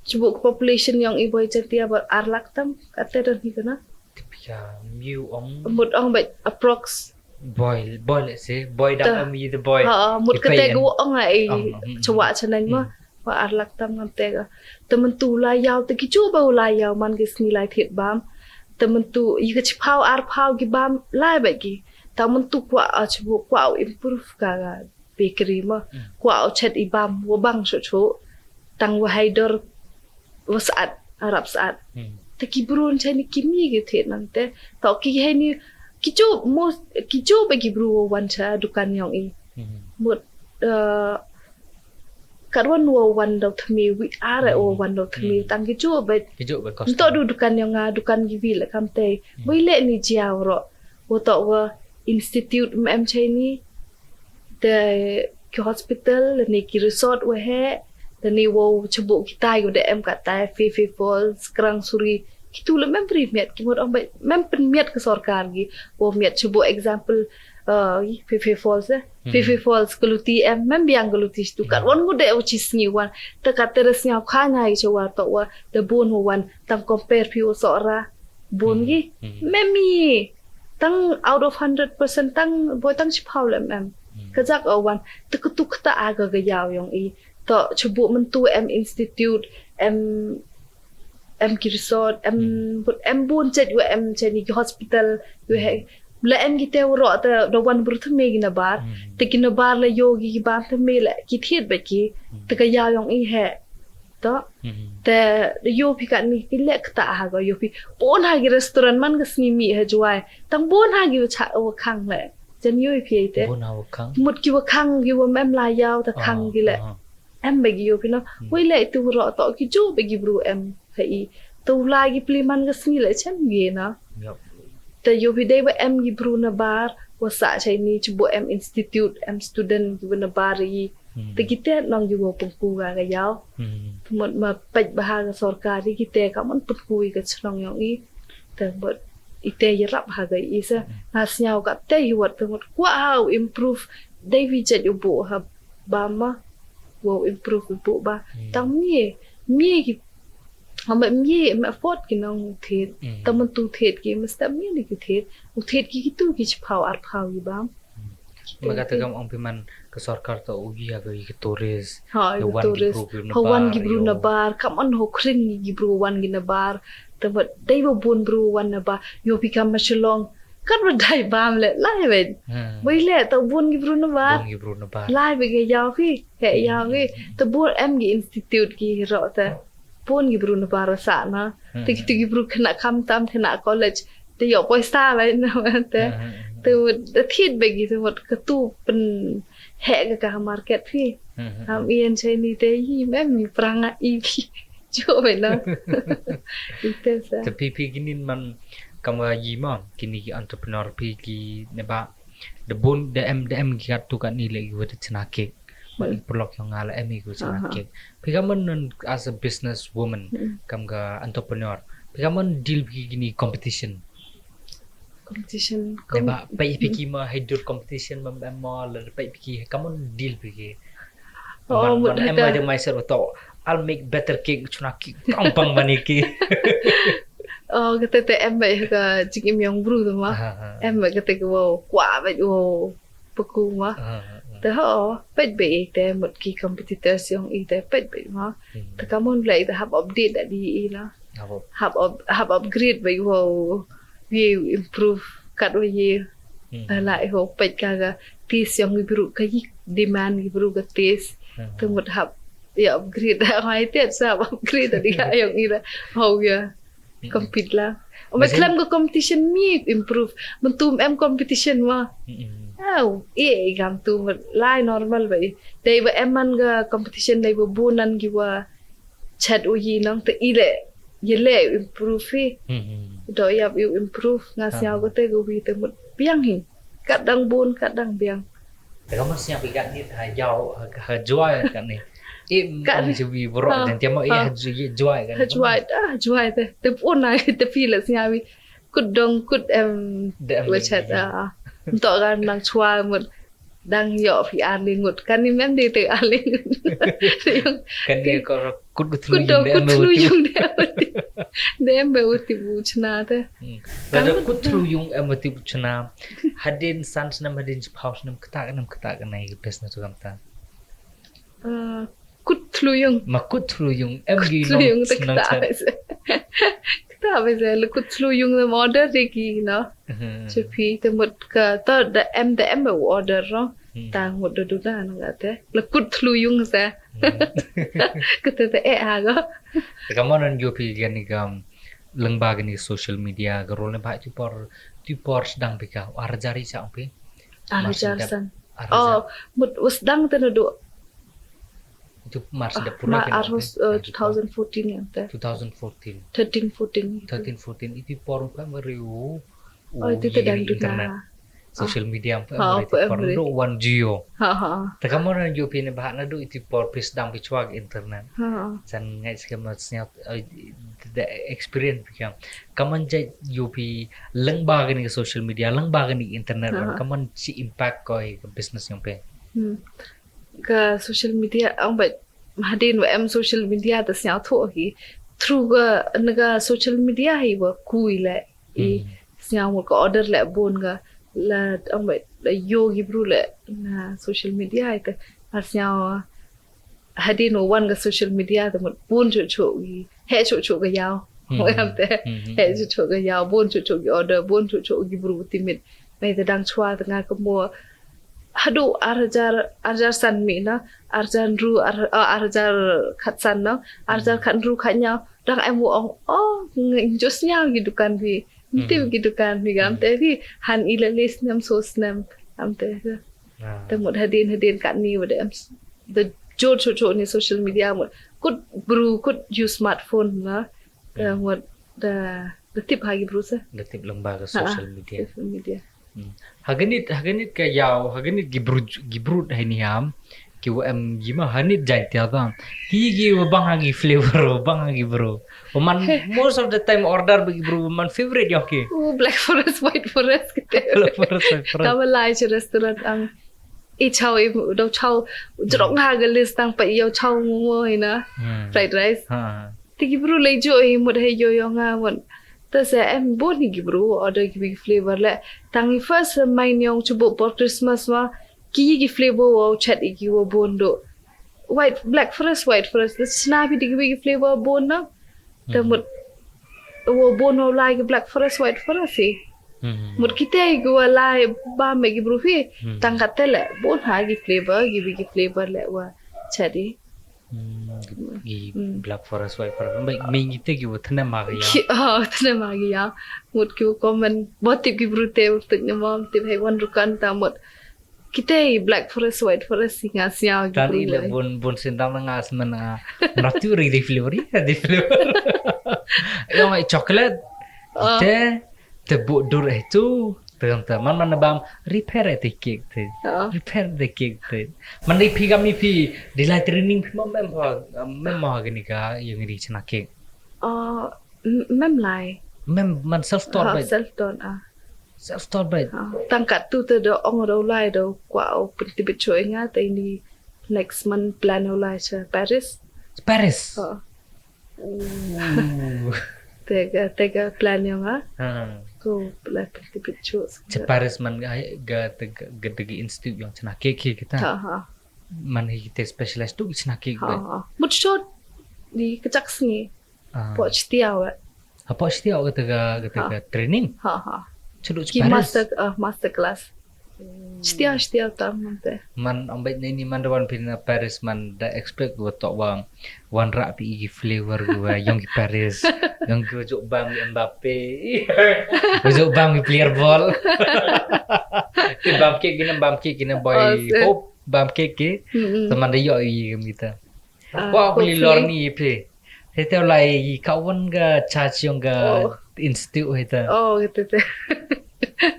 chibuk population yung i boi Jaintia ba ar lak tam, kate don hi kana. Te phi ka miu ong. Mut ong ba approx. Boi, boi le se, boi dang ong mi te boi. Ha, mut kate ko ong ai, chawa chanan ma. Wa ar lak tam ngam te ka. Te myntu la yaw te ki chu ba u la yaw man ki sngi lai thied bam. Te myntu, i ka chiphaw arphaw ki bam, lai bait ki. Tang myntu kwah, ah, chibuk kwah u improve ka, ka bakery mo. Hmm. Kwah u chet i bam, wa bang chok chok. Tang wa hei dor, wa saat, arap saat. Hmm. Te ki bru chani ki mi ki thied nang te. To ki hei ni, ki chu mo, ki chu ba ki bru wa wan cha dukan yong i. Hmm. Mut, eh, kat wan wa wan daw thymme, wi ar wa wan daw thymme, tang ki chu ba. Ki chu ba cost. Nto du dukan yong nga, dukan ki wi le kam te. Hmm. Wi le ni jia ro. Wa to wa institute em em chani. Te ki hospital, te ni ki resort wa he, te ni wow chibuk ki tai, wa da em ka tai, Phi Phi Falls, Krang Suri, ki tu le mem pri miat, ki mut ong ba, mem pynmiat ka sorkar ki, wow miat chibuk example, uh, Phi Phi Falls, eh, Phi Phi Falls, ka luti em, mem biang ka luti tu kat, wan ngut de wa chi sngi wan, te kat te da sñiaw kha nai cha wa to wa, da bun wa wan, tang compare phi wa sohra, bun ki, mem mi, tang out of hundred percent tang, boi tang chiphaw le em em. Hmm. Ka jak o wan, te ka tu kata a ka ka yaw yong i. To, chibuk myntu em institute, em, em ki resort, em, but em bun chet wa em chani ki hospital, wa he, la em ki te wa ro te, da wan bru thymme ki na bar. Hmm. Te ki na bar la yo ki, ki bam thymme la, ki thied ba ki, te ka yaw yong i he. To. Hmm. Te, yo phi kat ni, ki le kata ha ko, yo phi. Bun ha ki restaurant man ka sngi mi ha Jwai. Tang bun ha ki wa cha wa khang le. Jan yo phi ai te. Bun ha wa khang. Mut ki wa khang, ki wa mem la yaw ta khang ki le. Ah, ah. Em ba ki yo phi no. Hmm. Wei le tu ro to ki jo ba ki bru em ha i. Tu la ki pli man ka sngi le chem ye na. Yup. Te yo phi dei wa em ki bru na bar, wa sa chani chibuk em institute, em student ki wa na bar i. Hmm. Te ki te nong ki wa pynku ka ka yaw. Hmm. Te mut ma peit ba ha ka sorkar i ki te ka mon pynku i ka chnong yong i. Te mut i te yarap ha ka i sa. Hmm. Nga sñiaw ka te hi wat te mut kwah ha u improve. Dei wi jait u buk ha bam ma. Wow improve u buk ba. Hmm. Tang mie, mie ki, ha ma mie, ma afford ki nong thied. Hmm. Tang myntu thied ki, ma sta mie ni ki thied. U thied ki ki tu ki chiphaw arphaw ki bam. Ma kata kam ong phi man ka sorkar to u ya ka, ka tourist. Ha, ya ka wan ki tourist. Bru ki na bar, ha wan ki bru na bar, kam on ho khring ki bru wan ki na bar. Te mut dei wa bun bru wan na bar. Yo phi kam ma Shillong. Kat wa dei bam le, lai wei. Hmm. Wei le, to bun ki bru na bar. Bun ki bru na bar. Lai wei ka yaw ki, he yaw ki. Hmm. Te bun em ki institute ki ro te. Bun ki bru na bar sa na. Hmm. Te ki tu ki bru khynnah khamtam, khynnah college. Te yoh poisa lai na te. Hmm. Te mut, te thied ba ki te mut ka tu pynheh ka ka market phi. Hmm. Ham i en chani te i mem i prang i phi. Jo ba na. I te sa. Te phi phi kini man kam wa i ma, kini ki entrepreneur phi ki ne ba. Da bun, da em, da em ki kat tu kat ni le ki wa da chna cake. Ba i pyrlok yong nga la em i ki wa chna cake. Phi kam mon as a business woman, kam ka entrepreneur. Phi kam mon deal phi kini competition. Competition. Ne ba, peit phi ki ma hei dur competition ma em ma la peit phi ki kam mon deal phi ki. Oh, man, mut man em haka. Ba da mai ser ba to. I'll make better cake, chna cake. Pang pang mani ki. Oh, kata te em ba haka jingim yong bru tu ma. Ha, ha. Em ba kata ka wow. Kwah ba wow. Pynku ma. Ah, ah, ah. Te ho, peit ba i te mut ki competitors yong i te peit ba ma. Hmm. Te kam mon le i te hap update da di i la. Hap up-, hap up-, hap upgrade ba i wow, wow improve kat wa ye. Hmm. Te la i wow peit ka ka taste yong i bru ka i demand i bru ka taste. Hmm. Te mut hap ya upgrade da ma i te sa hap upgrade da di ka yong i la. Ho ya. Mm-mm. Compete la. O ma klam ka competition mi improve. Myntu em competition ma. Mm-mm. Au, e, e kam tu ma lai normal ba i. Dei ba em man ka competition dei ba bun nan ki wa chat u yi nong te i le. Ye le improve hi. Mm-mm. Do yap u improve nga sñiaw ko te ko wi te mut biang hi. Kat dang bun, kat dang biang. Te ka mon sñiaw phi kat ni ha yaw, ha, ha Jwai kat ni. Im kat ni. Ong chi wi bro, ha, den tiam mo i ha Jwai kat ni. Ha Jwai, ah, Jwai te. Te pun na, te phi la sñiaw wi. Kut dong, kut em, de em wa chat, ah. Nto ka nang chwa mut. Dang yoh phi ar li ngut. Kan ni mem de te ar li ngut. Kan ni ko Kut u thlu yung de em u tip. Kut u thlu yung de em u tip. De em ba u tip u chna te. Hmm. Lada kut thlu yung em u tip u chna. Hadien san snem, hadien chiphaw snem, kata ka nem kata ka nai ka business tu kam ta. Ah, kut thlu yung. Ma kut thlu yung. Em kut gi thlu nong yung te nong kata chan. Kata be se, le kut thlu yung le order de ki, no. Hmm. Che phi te mut ka, to da em, da em be order ro. Hmm. Ta mut da du da na nga te. Le kut thlu yung se. Hmm. Kata te e ha go. Te ka mon an yo phi gani kam leng ba gani social media ka role ne ba tu por, tu por sdang phi ka. Ar hajar i sa ong phi. Ar hajar san. Ar hajar. Oh, mut u sdang te na du. Itu March, ah, da pura ma kena arus, apa? Eh, two thousand fourteen ya, te. Two thousand fourteen. Thirteen, fourteen. Thirteen, fourteen. Itu por primary u, oh, itu te dang internet. Social media em primary, itu por primary. Wan Jio. Ha, ha. Te ka mon an yo phi ne ba na du itu por pis dang pi chwa internet. Ha, ha. San ngai skem snyat, eh, the experience phi kam. Ka mon jai yo phi leng ba kani social media, leng ba kani internet, ha, ha, ka mon chi impact ko i ka business yong phi. Hmm. Ka social media, ang ba hadien wa em social media ta sñiaw thoh hi. Through ka, na ka social media hi wa kui le. I, hmm, sñiaw mut ka order le bun ka. La, ang ba, la yo ki bru le na social media hi te. Ar sñiaw hadien wa wan ka social media te mut bun chuh chuh ki. He chuh chuh ka yaw. Hmm. Wa em te. Hmm, hmm, he chuh chuh ka yaw, bun chuh chuh ki order, bun chuh chuh ki bru timit. Mei te dang chwa te nga ka mo. Hadu ar hajar, ar hajar san mi na, ar hajar ru, ar, ah, ar hajar khat san na, ar hajar, hmm, khat ru khat ñiaw. Dang em wa ong, oh, ngi just ñiaw ki dukan phi. Mti, hmm, ki dukan phi gam, hmm, te phi. Han i le le snem so snem. Am te. Ah. Te mut hadien, hadien kat ni wa de em s-, da jur chuh chuh ni social media mut. Kut bru, kut use smartphone na. Te, hmm, mut da, da tip ha ki bru se. Da tip leng ba ka, ha, social media. Social media. Hmm. Haganit, haganit ka yaw, haganit ki bru, ki bru ha ni ham. Ki wa em ki ma hanit jai tia ta. Ki, ki wa bang ha ki flavor, wa bang ha ki bru. Wa man, most of the time order ba ki bru, wa man favorite yong ki. Oh, Black Forest, White Forest kite. Black Forest, White Forest. Ka wa lai chi restaurant ang. I chow, i do chow, jrong, hmm, ha ka list tang pa i yow chow momo hi na. Hmm. Fried rice. Ha, ha. Te ki bru le jo i mut he yo yo nga mut. Ta se em bun hi ki bru order ki bi ki flavor le. Tang i first main yong chu bo por Christmas ma. Ki ki flavor wa chat i ki wa bun do. White, Black Forest, White Forest. Ta sna phi di ki bi ki flavor bun na. Te, hmm, mut wa bun wa lai ki Black Forest, White Forest hi. Hmm. Mut kite ki wa lai ba me ki bru phi. Hmm. Tang kate le bun ha ki flavor, ki bi ki flavor le wa chat i. Hmm, ki, hmm, Black Forest, White Forest. Ba, me ngi te ki wa tne ma ki ya. Ki, oh, tne ma ki ya. Mut ki wa comment. Bo tip ki bru te, tip ni mom, tip he wan rukan ta mut. Kite Black Forest, White Forest, hi nga sñiaw ki bru le. Tan i le bun, bun sin dang nga smen nga. Natu ri di flavor, ri di flavor. Yong i chocolate. Ah. Te, te bu dur eh tu. Te, te, man, man bam, repair eh te cake te. Ah. Repair te cake te. Man di phi kam i phi, di lai training phi ma mem ha, mem ha gini ka, yung di chna cake. Ah, m-, mem lai. Mem, man self taught, ah, ba? Self taught, ah. Self taught, ba? Ah, tang kat tu te do ong do lai do kwa o pyntibit cho nga te ini next month plan o lai cha Paris. Paris? Ah. Ooh. Te ka, te ka plan yong nga. Ha. Ko lai pyntibit cho. Cha Paris man ga, ga, te ga, ga, te ga institute yong chna cake hi kita. Ha, ha. Man hi te specialize tu chna cake, ha, ba? Ha. Mut short ni kachak sngi. Ah. Poh Chitiaw, eh. Ha, poh Chitiaw kata ka, kata ka, ha, training? Ha, ha. Chulu ki Paris. Master, ah, master class. Hmm. Chitiaw, Chitiaw tam mante. Man, ong bait ni, ni man da wan phi na Paris man da expect wa toh wa wan rah phi ki flavor wa yong ki Paris. Yong ki wa jooh bam ki Mbappe. Wa jooh bam ki player ball. Ki bam cake ki na, bam cake ki na boy. Oh, se. Hope bam cake ki. Mm-mm. Te man da yoh i kam kita. Ah, wa, hopefully. Lor ni phi. Hete u lai ka wan ka charge yong ka, oh, institute hete. Oh, hete te.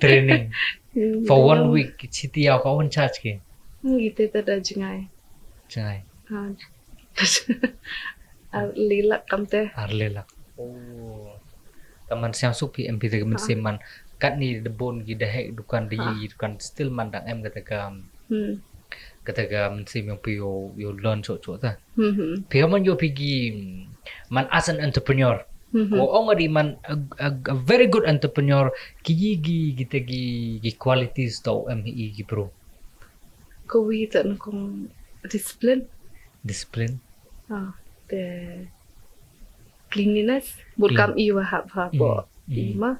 Training. Hmm, for one week, Chitiaw ka wan charge ki? Hmm, hete te da jngai. Jngai. Ah. Ar le lak kam te. Ar le lak. Oh. Ka man siang suk phi em phi te ka man, ah, se man. Kat ni da bon ki da hek dukan da, ah, yi dukan still man dang em kata ka. Hmm. Kata ka man se yong phi yow, yow learn chok chok ta. Hmm, hmm. Phi ka man yow phi ki, man as an entrepreneur. Hmm, hmm. Ko ong ri man a, a, a very good entrepreneur ki yi ki, kita ki, ki qualities toh em hi ki bru. Ko wi ta na kong discipline. Discipline. Ah, te cleanliness. Bud kam i wa hap ha po. I ma.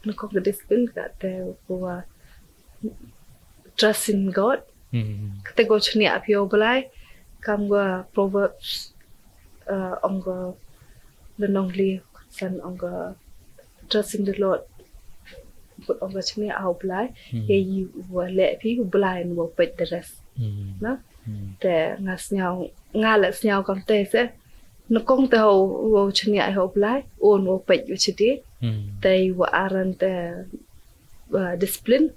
Nako ka discipline ka te wa trust in God. Kate ko chniah phi u Blai. Kam wa Proverbs, uh, ong ko le nong li san ong ko trust in the Lord. Bud ong ko chniah ha u Blai. Ye i wa le phi u Blai, and wa peit the rest. Na? Te nga sniaw, nga le sniaw kam te se. Nakong te ho, wa chniah ho u Blai, un wa peit wa chiti. Te wa aran te, uh, discipline,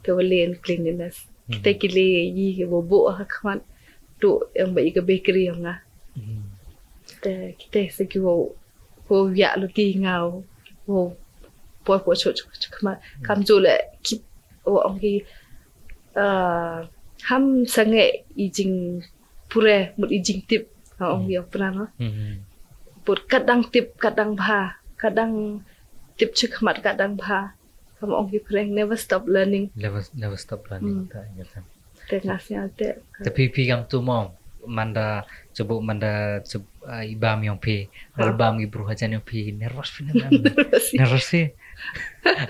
te wa le cleanliness. Te ki le i wa bo ha khmat tu em ba i ka bakery nga. Te kite se ki wa, wa ya lo ti nga wa po po cho cho cho khmat. Kam jo le ki wa ong ki, uh, ham sange i jing pure mut i jingtip, ha, ong ki ong pran, ha. Put kadang tip, kadang bha, kadang tip chi khmat, kadang bha. Kam ong ki phreng, never stop learning. Never, never stop learning. Ta, ya ta. Te nga sniaw te. Te phi, phi kam tu mo, manda, chubu manda, chub, ah, i bam yong phi. Rebam i bru hajan yong phi, nervous phi na. Nervous phi. Nervous phi.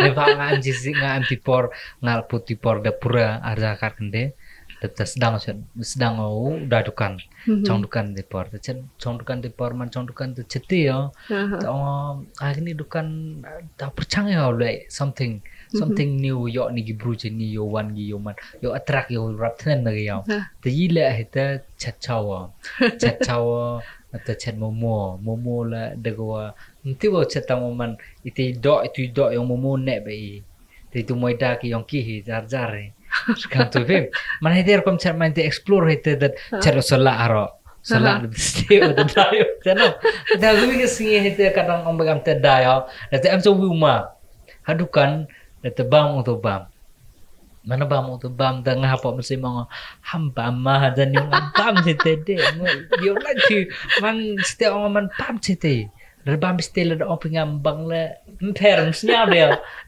Le ba nga em jisi, nga em ti por, nga put ti por da pura arja kar kende. Da ta sdang, sdang o da dukan. Chong dukan ti por. Ta chen, chong dukan ti por, man chong dukan ta cheti yo. Ta ong, ah, kini dukan, ah, ta perchang yo le something. Something new yo ni ki bru chini yo wan ki yo man. Yo attract yo rap thnen na yo. Ta yi le hita chat chawa. Chat chawa, ta chat momo. Momo la degwa. Mti wa chat tang man. Iti do, iti do yong momo ne ba i. Te tu moi da ki yong ki hi jar jar hi. Kam tu phi. Man hi der kom chat man te explore hi te dat chat o sala aro. Sala de ste o de da yo. Te no. Da wi ke sngi hi te kadang ong ba kam te da yo. Da te am so wi ma. Ha dukan, da te bam o to bam. Mana bam o to bam, da nga hapo mesti mong ham bam ma ha jan yong bam chete de. Yo la chi man ste ong man bam chete. Rebam biste le da ong phi ngam bang le mpher msnya de.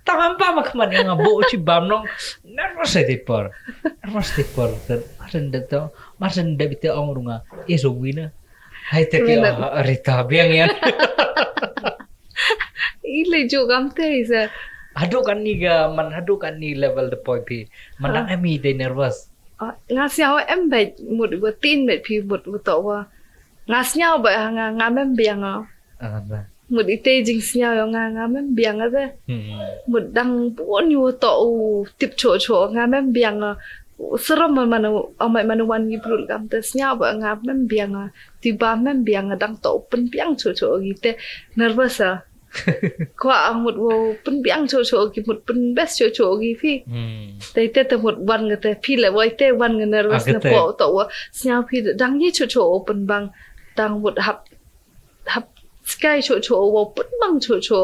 Tang am bam khmat nga bo chi bam nong. Nervous te por. Nervous te por. Masen de to. Masen de bite ong runga. Iso wina. Hai te ki rita biang yan. I le jo kam te isa. Hadu kan ni ga man hadu kan ni level de poi phi. Man dang em i de nervous. Nga sniaw em bait mut wa tin bait phi mut wa to wa. Nga sniaw ba nga, nga mem biang o. Mut ite jing sniaw yo nga, nga mem biang o te. Mut dang bun yu to u tip cho cho nga mem biang o. Serom man, man, amai man wan yi brul kam te sniaw ba nga mem biang o. Ti ba mem biang o dang to u pynbiang cho cho gi te nervous a. Kwah mut wow pynbiang cho cho ki mut pynbest cho cho ki phi. Te te te mut wan nga te phi le wai te wan nga nervous na po to wa sniaw phi dang yi cho cho pynbang dang mut hap hap skai cho cho wow pynbang cho cho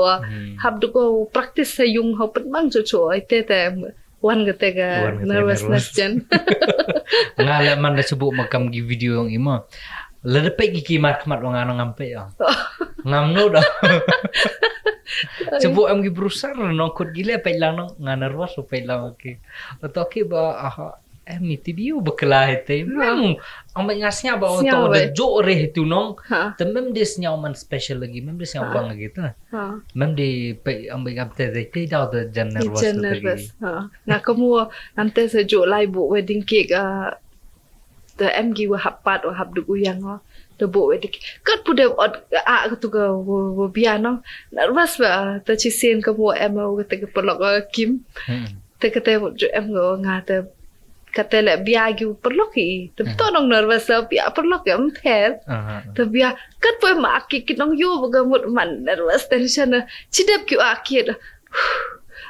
hap duk wow practice sa yung wow pynbang cho cho ai te te wan ka te ka nervousness chen. Nga le man da chubu ma kam ki video yong i ma. Le da pek ki ki mar khmat wa nga nong ngam pek ya. Ngam no da. Chubu am ki brusar nong kut ki le pek lang nong nga nervous pek lang ki. To ki ba aha. Em, iti biu bakla hete. Mem, ang mai nga sniaw ba o to da jo re hitu nong. Te mem de sniaw man special lagi, mem de sniaw bang lagi ta. Mem de pe, ang mai ngam te de te daw da jan nervous lagi. Nga kamu, ngam te sa jo lai bu wedding cake, ah, te em gi wa hap pat, wa hap duk u yang o. Te bu wedding cake. Kat pu de ot, ah, katu ka wa, wa bia nong. Nervous ba, te chi sien kamu em o, te ka pelok, ah, Kim. Te kate mut jo em ngo nga te kate le bia gi perlok i. Te to nong nervous la bia perlok ya mther. Te bia kat poi ma aki ki nong yo ba mut man nervous tension na. Chidep ki aki da.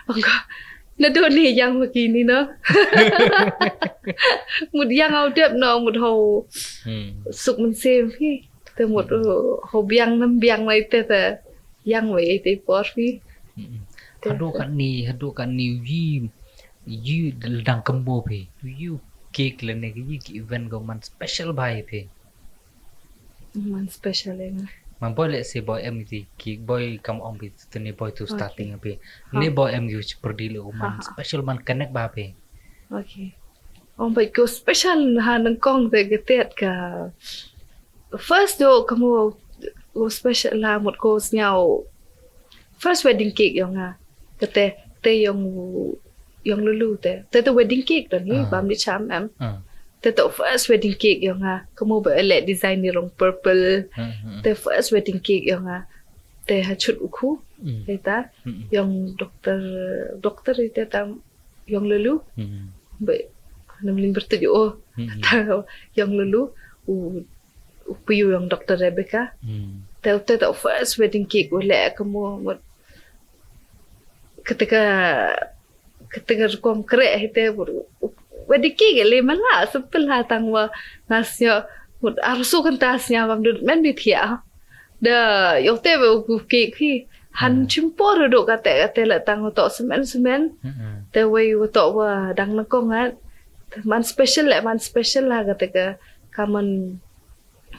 Ong ka. Na do ni yang ma ki ni no. Mut yang au dep no mut ho. Suk mynsiem hi. Te mut ho biang nam biang lai te te. Yang wei te por phi. Hadu kat ni, hadu kat ni yi, yi dang kembo phi. Yi cake le ne yi ki event ko man special bai phi. Man special e na. Man boi le se boi em ti cake boi kam ong phi te ne boi tu starting phi. Ne boi em ki chi perdi le man special man connect ba phi. Okay. Ong bai ko special ha nang kong te ke tet ka First do kamu, u special la mut ko sñiaw. First wedding cake yong nga. Kate, te yong, yong Lulu te. Te te wedding cake tani, bam di cham em. Te te first wedding cake yong nga. Kamu ba le design ni rong purple. Te first wedding cake yong nga. Te ha chut u khu. Te ta, yong doctor, doctor te ta yong Lulu. Be, nam lim bertuju o. Ta yong Lulu, u, u piu yong doctor Rebecca. Te, te, te first wedding cake, u le kamu, mut, kate ka, kate ka rukom kre, hi te, mut, u, wedding cake le man la, simple ha tang wa, nga sñiaw, mut, ar su kan ta sñiaw bam dud, men bi thia. Da, yoh te be u cake hi. Han chim por do kate, kate le tang u toh semen, semen. Te wei u toh wa dang na kong at. Man special le, man special la kate ka, ka man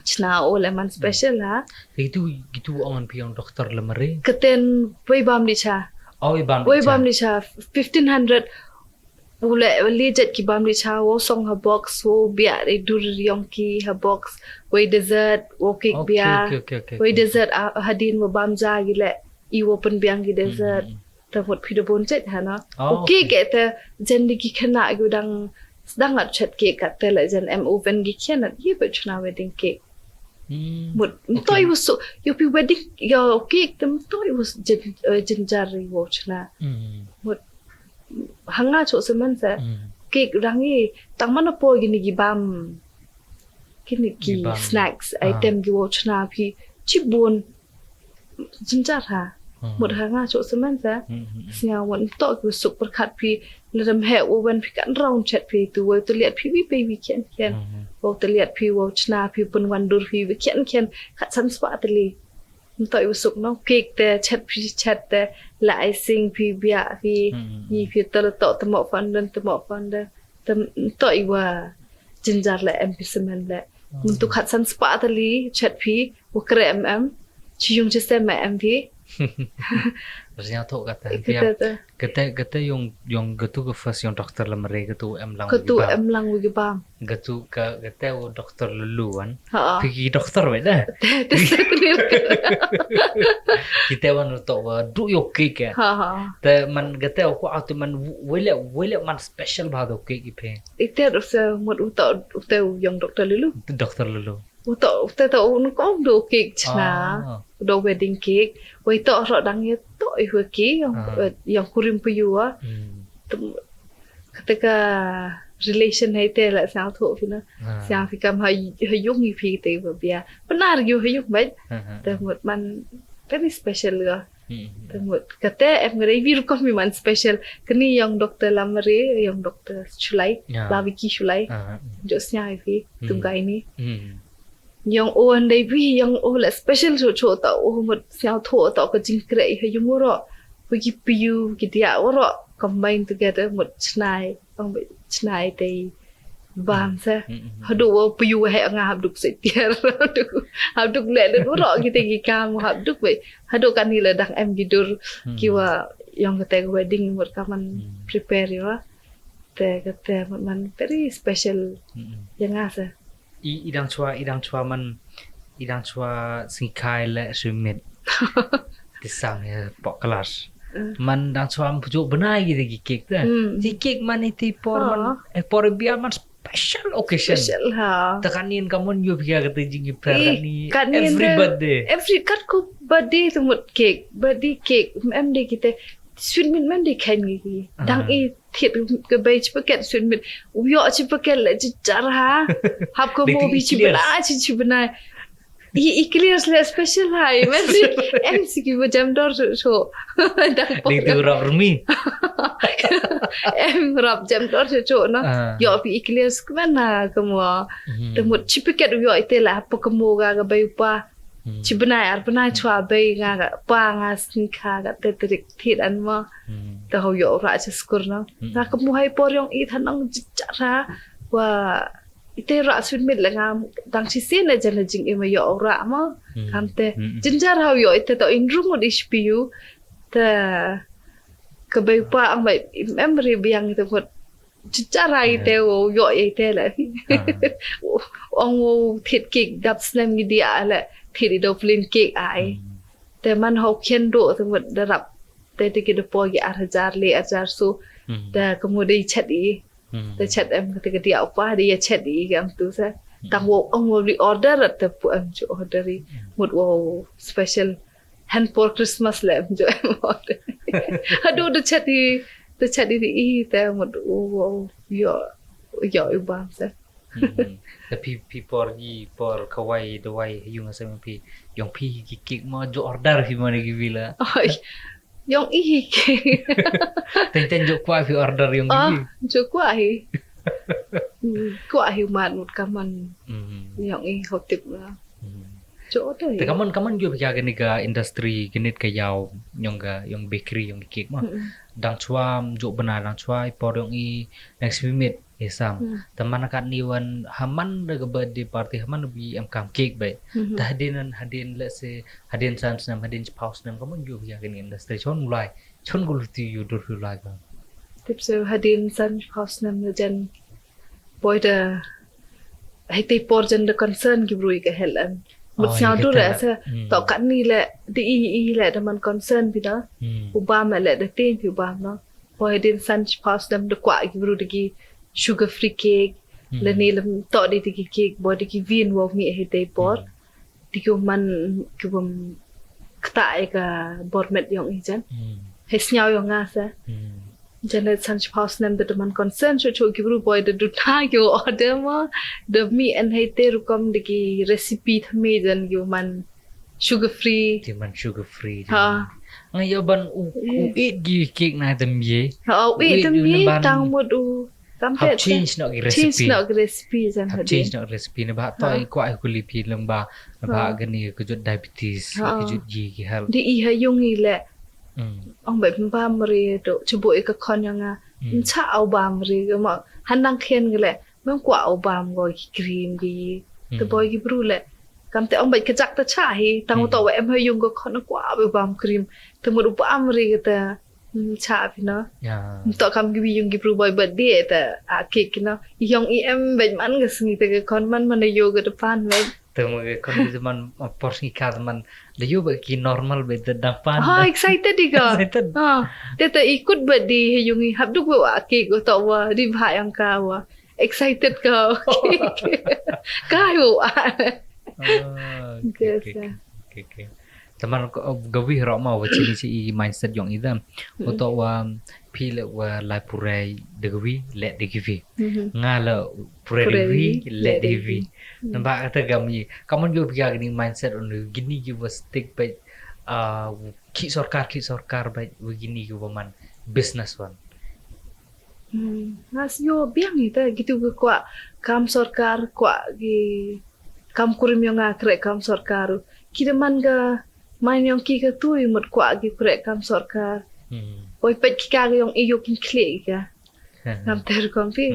chna o le man special la. Gitu, gitu ong phi yong doctor Lamare. Katen wei bam di cha. Oh, wei bam di cha. Wei bam di cha, fifteen hundred. U le, le jet ki bam di cha, wow song ha box, wow biak i dur yong ki ha box, wei dessert, wow cake biak, wei dessert, ah, hadien wow bam ja ki le, i wow pynbiang ki dessert. Te mut phi da bun jet ha na. Oh, u cake, okay, te jen di ki khynnah ki dang, dang at chet cake kate le jen em oven ki khian at, ye ba chna wedding cake. Mut, mut toi u su, yoh phi wedding, yoh cake te mut toi u jen, eh, jen jar i wow chna. Mut, ha nga choh semen sa. Cake rang i, tang man a poi kini ki bam. Kini ki snacks, item ki wow chna phi. Chibun. Jinjar ha. Mut ha nga choh semen sa. Sñiaw wan toh ki suk pyrkhat phi. Ladam he wow wan phi kan round chet phi tu wow taliat phi wi phi wi khian khian. Wow taliat phi wow chna phi pun wan dur phi wi khian khian. Khat san spa tali. Mut toi u suk no, cake te, chet phi, chet te, la icing phi, biak phi, ni phi, te la toh, te mo fondant, te mo fondant, te mut toi wa jinjar le, em phi semen le. Mut tu khat san spa tali, chet phi, wa kre em em, chi yung chi sem em phi. Sñiaw thoh kate, kate, kate yong, yong katu ka first yong doctor Lamare katu em lang. Katu em lang wi ki bam. Katu ka, kate u doctor Lulu wan. Ha. Phi ki doctor we da. Te, te, te, te. Kite wan u toh wa du yoh cake. Ha, ha. Te man kate u ko atu man wele, wele man special ba do cake i phi. Ite u se mut u toh, u te u yong doctor Lulu. Doctor Lulu. U toh, u te toh u nung kong du cake chna. Ah. Du wedding cake. Wei toh ro dang ye toh i hu ki yong, eh, yong kurim pu yu wa. Kate ka relation hei te la sñiaw thoh phi na. Sñiaw phi kam ha, ha yung i phi te wa bia. Benar yu ha yung bait. Te mut man very special ga. Te mut kate em ngare i rukom mi man special. Kani yong doctor Lamare, yong doctor Chulai, Laviki Chulai. Jo sñiaw i phi, tu gai ni. Yong o han dei bi, yong o le special choh choh ta o mut sñiaw thoh ta ka jingkre i ha yung uro. Wi ki piu, ki dia uro. Combine together mut chnai, ong ba chnai te bam sa. Hadu wa piu wa he nga hap duk se tiar. Hap duk le le uro ki te ki kam hap duk we. Hadu kani le dang em ki dur ki wa yong kate wedding mut ka man prepare yo. Te kate mut man very special ya nga sa. I, i dang chwa, i dang chwa man, i dang chwa sngi khai le sumit. Ti sang ya pok kelas. Man dang chwa am pujuk benai ki te ki cake te. Ti cake man i ti por man, eh, por bia man special occasion. Special ha. Te kan in kamun yu bia kate jing i prayer kan i. Kan in every birthday. Every kat ko birthday tu mut cake, birthday cake, em de kite sweet meat man de khain ki. Dang i thied ka bei chi paket sweet meat. U yoh chi paket le chi jar ha. Hap ka mo bi chi bna chi chi bna. I, i clear le special ha. I man si em si ki wa jam dor so. Dang pok. Ding tu rap rumi. Em rap jam dor so so na. Yoh bi i clear skmen na ka mo. Te mut chi paket u yoh i te la hap ka mo ga ka bei u pa. Chi bnai ar bnai chwa bei nga ka pa nga sni kha ka te trik thit an mo. Te ho yoh ra chi skur no. Nga ka mu hai por yong i thanong jichara wa i te ra sweet meat le nga dang chi sien le jan le jing i ma yoh ra mo. Kam te jinjar ho yoh i te to in room di shpiu. Te ka bei pa ang bai memory biang i te mut. Chichar ai te wow yoh i te le. Ong wow thied cake dap snem ngi dia le thied i do plain cake ai. Te man hau khian do te mut da rap. Te te ki da poi ki ar hajar le ar hajar so. Te ka mut dei chat i. Te chat em ka te ka dia u pa dei ya chat i kam tu sa. Tang wow ong wow li order te pu em chu order i. Mut wow special han por Christmas le em jo em order. Hadu da chat i, da chat i di i te mut u, u, yo, yo i bam sa. Te phi, phi por gi, por kawai, dawai, yung sa phi, yung phi ki cake mo jo order phi mo ne ki vila. Oi, yung i hi cake. Ten ten jo kwa phi order yung i. Ah, jo kwa hi. Kwa hi man mut kaman. Yung i hotip la. Cho to. Te kaman, kaman yoh phi ka kani ka industry, kani ka yaw, yung ka, yung bakery, yung cake mo. Dang chwa, jo bana dang chwa i por yung i next minute i sam. Te man kat ni wan, haman da ka birthday party, haman bi em kam cake bai. Te hadien, hadien, let's say, hadien san snem, hadien chiphaw snem, kaman yoh phi ka kani industry, chon mulai, chon gulu ti yoh dur phi lai ka. Tip se hadien san chiphaw snem le jan Boi da, hei te por jan da concern ki bru i ka health em. Mut sñiaw du le sa, to kat ni le, da i, i le da man concern phi da. U bam le da tien phi u bam no. Boi hadien san chiphaw snem da kwah ki bru da ki sugar free cake. Le ni lem to da ki cake, boi da ki vin wow mi hei te por. Di ki man ki bam kta e ka bor met yong i jan. Hei sñiaw yong nga sa. Jan le san chiphaw snem da man concern chu chu ki bru boi da duna ki order mo. Da mi en hei te rukom da ki recipe thymme jan ki man sugar free. Ti man sugar free. Ha. Nga yo ban u, u eat gi cake na da mi. Ha, u eat da mi tang mut u Kam hap te change noh ki recipe. Change noh ki recipe jan. Hap change noh ki recipe na ba to i kwah i kuli phi lem ba, na ba kani ka jut diabetes, ka jut yi ki health. Di i ha yung i le. Ong ba bam ri do, chubu i ka khon yong nga. Mcha au bam ri, ma hanang khian ki le. Mem kwah au bam ko ki cream ki. Te boi ki bru le. Kam te ong ba ka jak ta cha hi, tang to wa em ha yung ko khon kwah au bam cream. Te mut u bam ri ka te. Cha phi no. Mto kam ki bi yung ki bru boi birthday te a cake no. Yong i em bej man ka sngi te ka khon man man yo ka depan bej. Te mo ka khon ka man por sngi ka man le yo ba ki normal bej te dang pan. Ha, excited di ka. Excited. Ha. Te te i kut birthday he yung i hap duk wa cake ko to wa di bha yang ka wa. Excited ka. Ka yo. Ah, okay, okay, okay. Te man ka wi ro ma wa chini chi i mindset yong i dam. Uto wa phi le wa lai purai de wi le de wi. Nga le purai de wi le de wi. Namba kata gam i. Kaman yo bia gini mindset un gini ki wa stick pa, ah, ki sorkar, ki sorkar pa wa gini ki wa man business wan. Nga sngew biang i te, kitu ki kwah kam sorkar, kwah ki kam kurim yong nga kreh kam sorkar. Ki da man ka, man yong ki ka tu i mut kwah ki kreh kam sorkar. Boi peit ki ka yong i yoh kin khlieh ki ka. Ngam ter kom phi.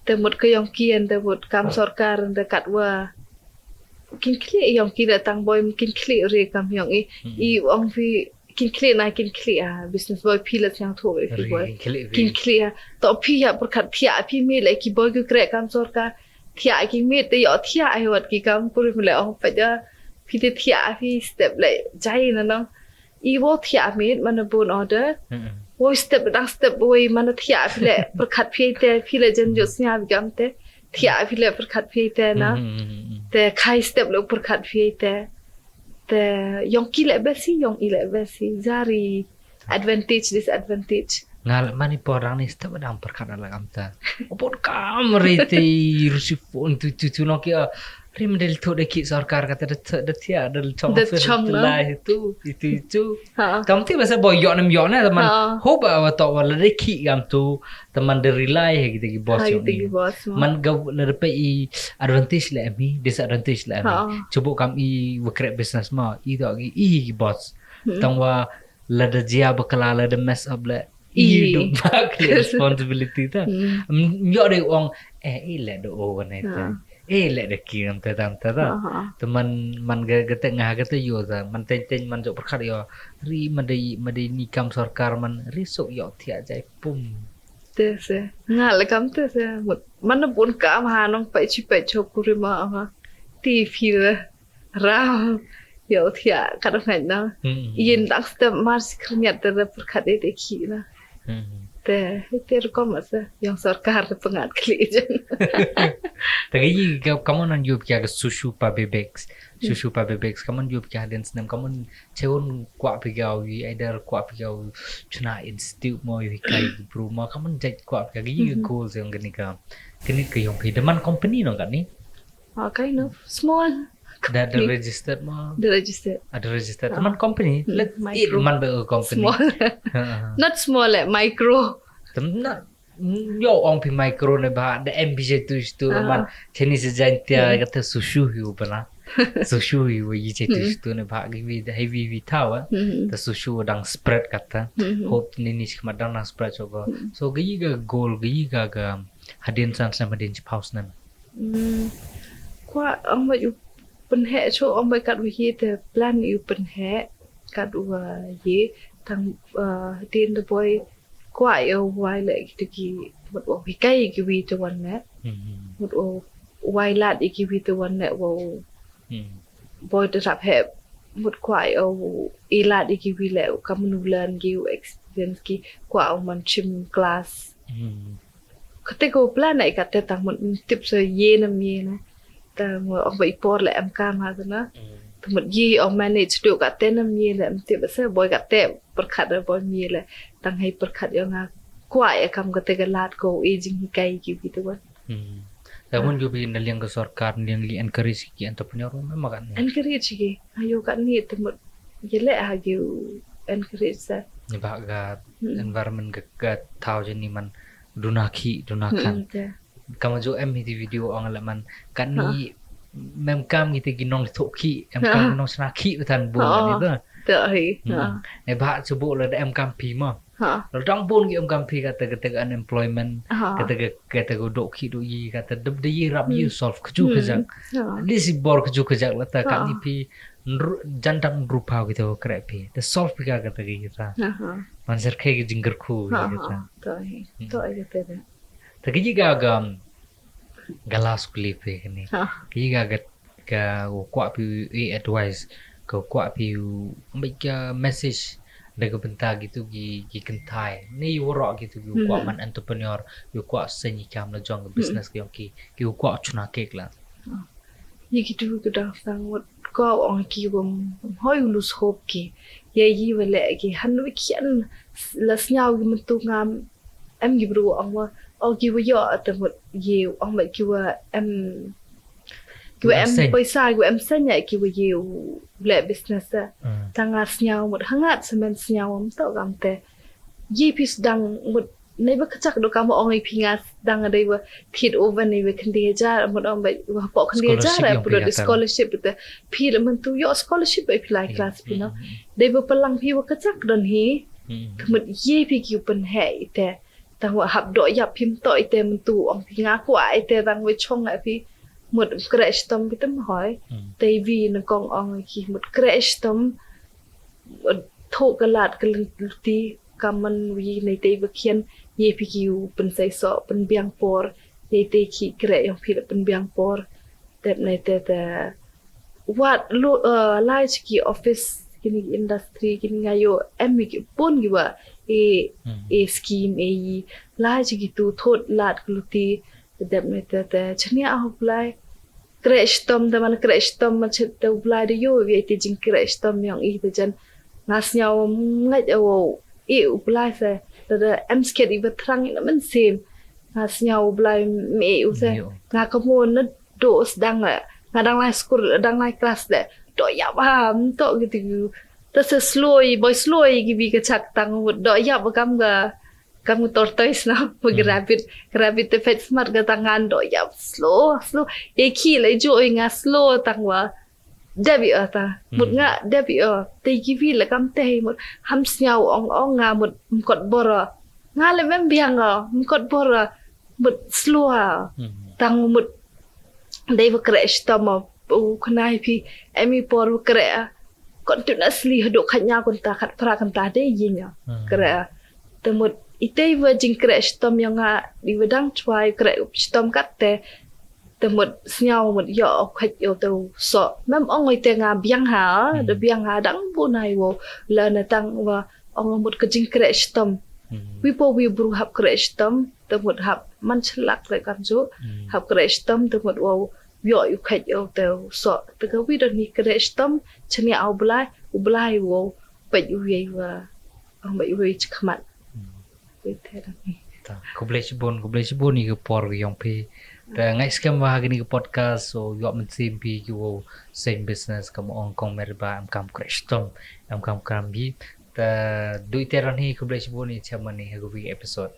Te mut ka yong ki en te mut kam sorkar en te katwa. Kin khlieh yong ki da tang boi kin khlieh re kam yong i. I ong phi Kin khlieh na kin khlieh a, business boi phi la sñiaw thoh boi phi boi. Kin khlieh a. To phi ya pyrkhat thiah phi mi le ki boi ki kreh kam sorkar. Thiah ki mi te yoh thiah hi wat ki kam kurim le ong pa ja. Phi te thiah phi step le jai na no. I wo thiah mi man a bun order. Wo step dang step woi man thiah phi le pyrkhat phi te phi le jen jot sñiaw bi kam te. Thiah phi le pyrkhat phi te na. Te khai step le pyrkhat phi te. Te yong ki le besi, yong i le besi. Jari advantage, disadvantage. Nga le mani por dang ni step dang pyrkhat ala kam ta. Opot kam re te rusi phone tu tu tu no ki a. Ri mendel tu de ki sorkar kata de tu de tia de chong de chong lai tu itu itu. Kam ti basa boi yoh nem yoh na teman. Ho ba wa to wa le de ki kam tu teman de rely he kita ki boss yong i. Man ga le de pe i advantage le em hi, disadvantage le em hi. Chubu kam i wa kreh business ma, i to ki i ki boss. Tang wa lada jia bakla lada mess up le. I du bak le responsibility ta. Yo de ong, eh, i le do o ne ta. I le de ki ngam ta tam ta ta. Te man, man ga ga te nga ga te yo ta. Man ten ten man jo pyrkhat yo. Ri man de, man de ni kam sorkar man ri sok yo thiah jai pum. Te se. Nga le kam te se. Mut. Mana bun kam ha nong pai chi pai chop kuri ma ha. Ti phi le. Ram. Yow thiah kat ngai na. Hmm. Yin dang step mar si khriat te le pyrkhat de te khi na. Hmm. Te, te rukom asa. Yong sorkar te pangat kli jen. Te ka yi ka, kamu nan yup kya ka Sushu pa bebeks. Hmm. Sushu pa bebeks. Kamu yup kya den snem. Kamu chewon kwah phi ka wi, either kwah phi ka wi chuna institute mo wi kai ki bru mo. Kamu jait kwah phi ka yi ka goal yong kani ka. Kani ka yong phi. Deman company no kani? Ah, kind of small. Da, da registered mo? Da registered. Ada registered. Ah. Teman company? Hmm, let micro. It man ba company. Small. Ha, ha. Not small, like micro. Tem na, mm, yo ong phi micro ne ba, da M B J tu stu man. Chini se jaintia kata Sushu yu bana. Sushu yu yi je tu stu ne ba, gi wi da heavy wi thawa. Hmm. Ta Sushu dang spread kata. Hmm. Hope ni ni khmat dang na spread so go. Hmm. So gi ga goal, gi ga ga hadien san san hadien chi pause nan. Hmm, kwah ong ba u pynheh cho ong ba kat wi hi te plan u pynheh kat wa ye tang, uh, tin de boy kwah yo wai le ki te ki mut wa hi kai ki wi te wan le. Hmm. Mut wa wai lad ki wi te wan le wa. Hmm. Boy te rap he mut kwah yo i lad ki wi le ka mut u learn ki u experience ki kwah u man chim class. Hmm. Kate ko plan ai kate tang mut tip so ye nam ye na. Tang mut ong ba i por le em kam ha na. Hmm. Tang mut ye ong manage do kate nam ye le em tip se boy kate pyrkhat da boy ye le. Tang hei pyrkhat yo nga kwah ya kam kate ka lad ko e jing hi kai ki wi te wan. Hmm. Tang mut yu bi na liang ka sorkar, na liang li encourage ki entrepreneur mo ma kan ni. Encourage ki. Ayo kan ni te mut ye le ha ki u encourage sa. Ni ba ka environment ka, ka thaw je ni man duna khi, duna khan. Hmm, te. Kama jo em hi ti video ong le man. Kan ni mem kam ngi te ki nong thok khi, em kam nong sna khi utan bu ni da. Te hi. Hmm. Ne ba chubo le em kam phi mo. Ha. Lo dang bun ki em kam phi kata, kata ka unemployment, kata ka, kata ka dok khi dok yi, kata dep de yi rap yi solve kaju kajak. Ha. At least i bor kaju kajak lata kat ni phi nru-, jan dang rupaw kita ko kreh phi. Te solve phi ka kata ki kita. Ha, ha. Man ser khe ki jingger khu ki kita. To hi. Hmm. To hi kata da. Ta ki ji ga ga, ga last clip hi kani. Ha. Ki ji ga ga ka kwah phi u advice, ka kwah phi u message da ka bynta kitu ki, ki kynthai. Ni waroh kitu ki kwah man entrepreneur, ki kwah seng i kam la jong ka business ki yong ki, ki kwah chuna cake la. Ye kitu ki dang sang wat ko ong ki wam hoi u lose hope ki. Ye yi wa le ki han wi kian la sñiaw ki myntu ngam em ki bru ong wa, o ki wa yo ata mut ye ong mut ki wa em, ki wa em poisa, ki wa em seng ya ki wa ye u le business a. Tang nga sñiaw mut hangat semen sñiaw am to kam te. Ye pis dang mut nei ba kachak do kam ong i phi nga dang dei wa thied oven nei wa khynde hajar mut ong ba wa hapoh khynde hajar. Scholarship pudot di scholarship te phi le myntu yo scholarship ba phi lai class phi no. Dei ba palang phi wa kachak don hi. Mut ye phi ki u pynheh i te. Tang wa hap doh yap phim toh ite myntu ong phi nga kwah ite tang wa chong nga phi mut kreh shitom phi tam hoi. Te wi na kong ong ki mut kreh shitom mut thok ka lad ka lynti kaman wi nei te wa khian ye phi ki u pynsei soh pynbiang por ye te ki kreh yong phi la pynbiang por. Dep nei te te wat lo, eh, lai chi ki office, kini ki industry, kini nga yo em ki pun ki wa e, e scheme e yi. Lai chi ki tu thot lad kluti, dep nei te te chania ah u Blai. Kreh shitom, te man kreh shitom man chet te u Blai de yo wi te jing kreh shitom yong i te jan. Nga sñiaw ngait a wow e u Blai se, te te em sket i ba thrang i na man sim. Nga sñiaw u Blai me u se. Nga ka mo na do sdang le. Nga dang lai school, dang lai class le. Do yap ha, mto ki tu. Ta se slow i, boy slow i ki bi ka chak tang mut. Do yap kam ka, kam ka tortoise na, mut ka rabbit. Ka rabbit te phet smart ka tang ngan do yap slow, slow. E ki le jo i nga slow tang wa. Dep i o ta. Mut nga dep i o. Te ki bi le kam te mut. Ham sñiaw ong ong nga mut mkot bor o. Nga le mem biang o, mkot bor o. Mut slow a. Tang mut dei wa kreh shitom o, u khnai phi, em i por wa kreh a. Continuously hadooh khat ñiaw kynta, khat phra kynta dei yi ñiaw. Kreh a. Te mut Itæ wa jingkreh chitom yong nga, i wa dang chwa kreh chitom kattæ, te mut sñiaw mut yoh u khait yow te u soh. Mem ong itæ nga biang ha, da biang ha dang boon i wow, la na tang wa ong mut ka jingkreh chitom. Wi poi wi bru hap kreh chitom, te mut hap man chlak leh kamjooh, hap kreh chitom, te mut wow yoh u khait yow te u soh. Te kawi donhi kreh chitom, chaniah u Blai, u Blai wow pait u yei wa, ong bait u yei chakhmat. Wi te donhi. Ta, khublei chiboon, khublei chiboon ya ka por ka yong phi. Ta, nga skhem wa ha kani ka podcast, so, yoh mynsiem phi ki wow seiñ business, kam ong kong Meriba, em kam kreh chitom, em kam kram hi. Ta, du itæ donhi, khublei chiboon ya chem mani ha kawi episode.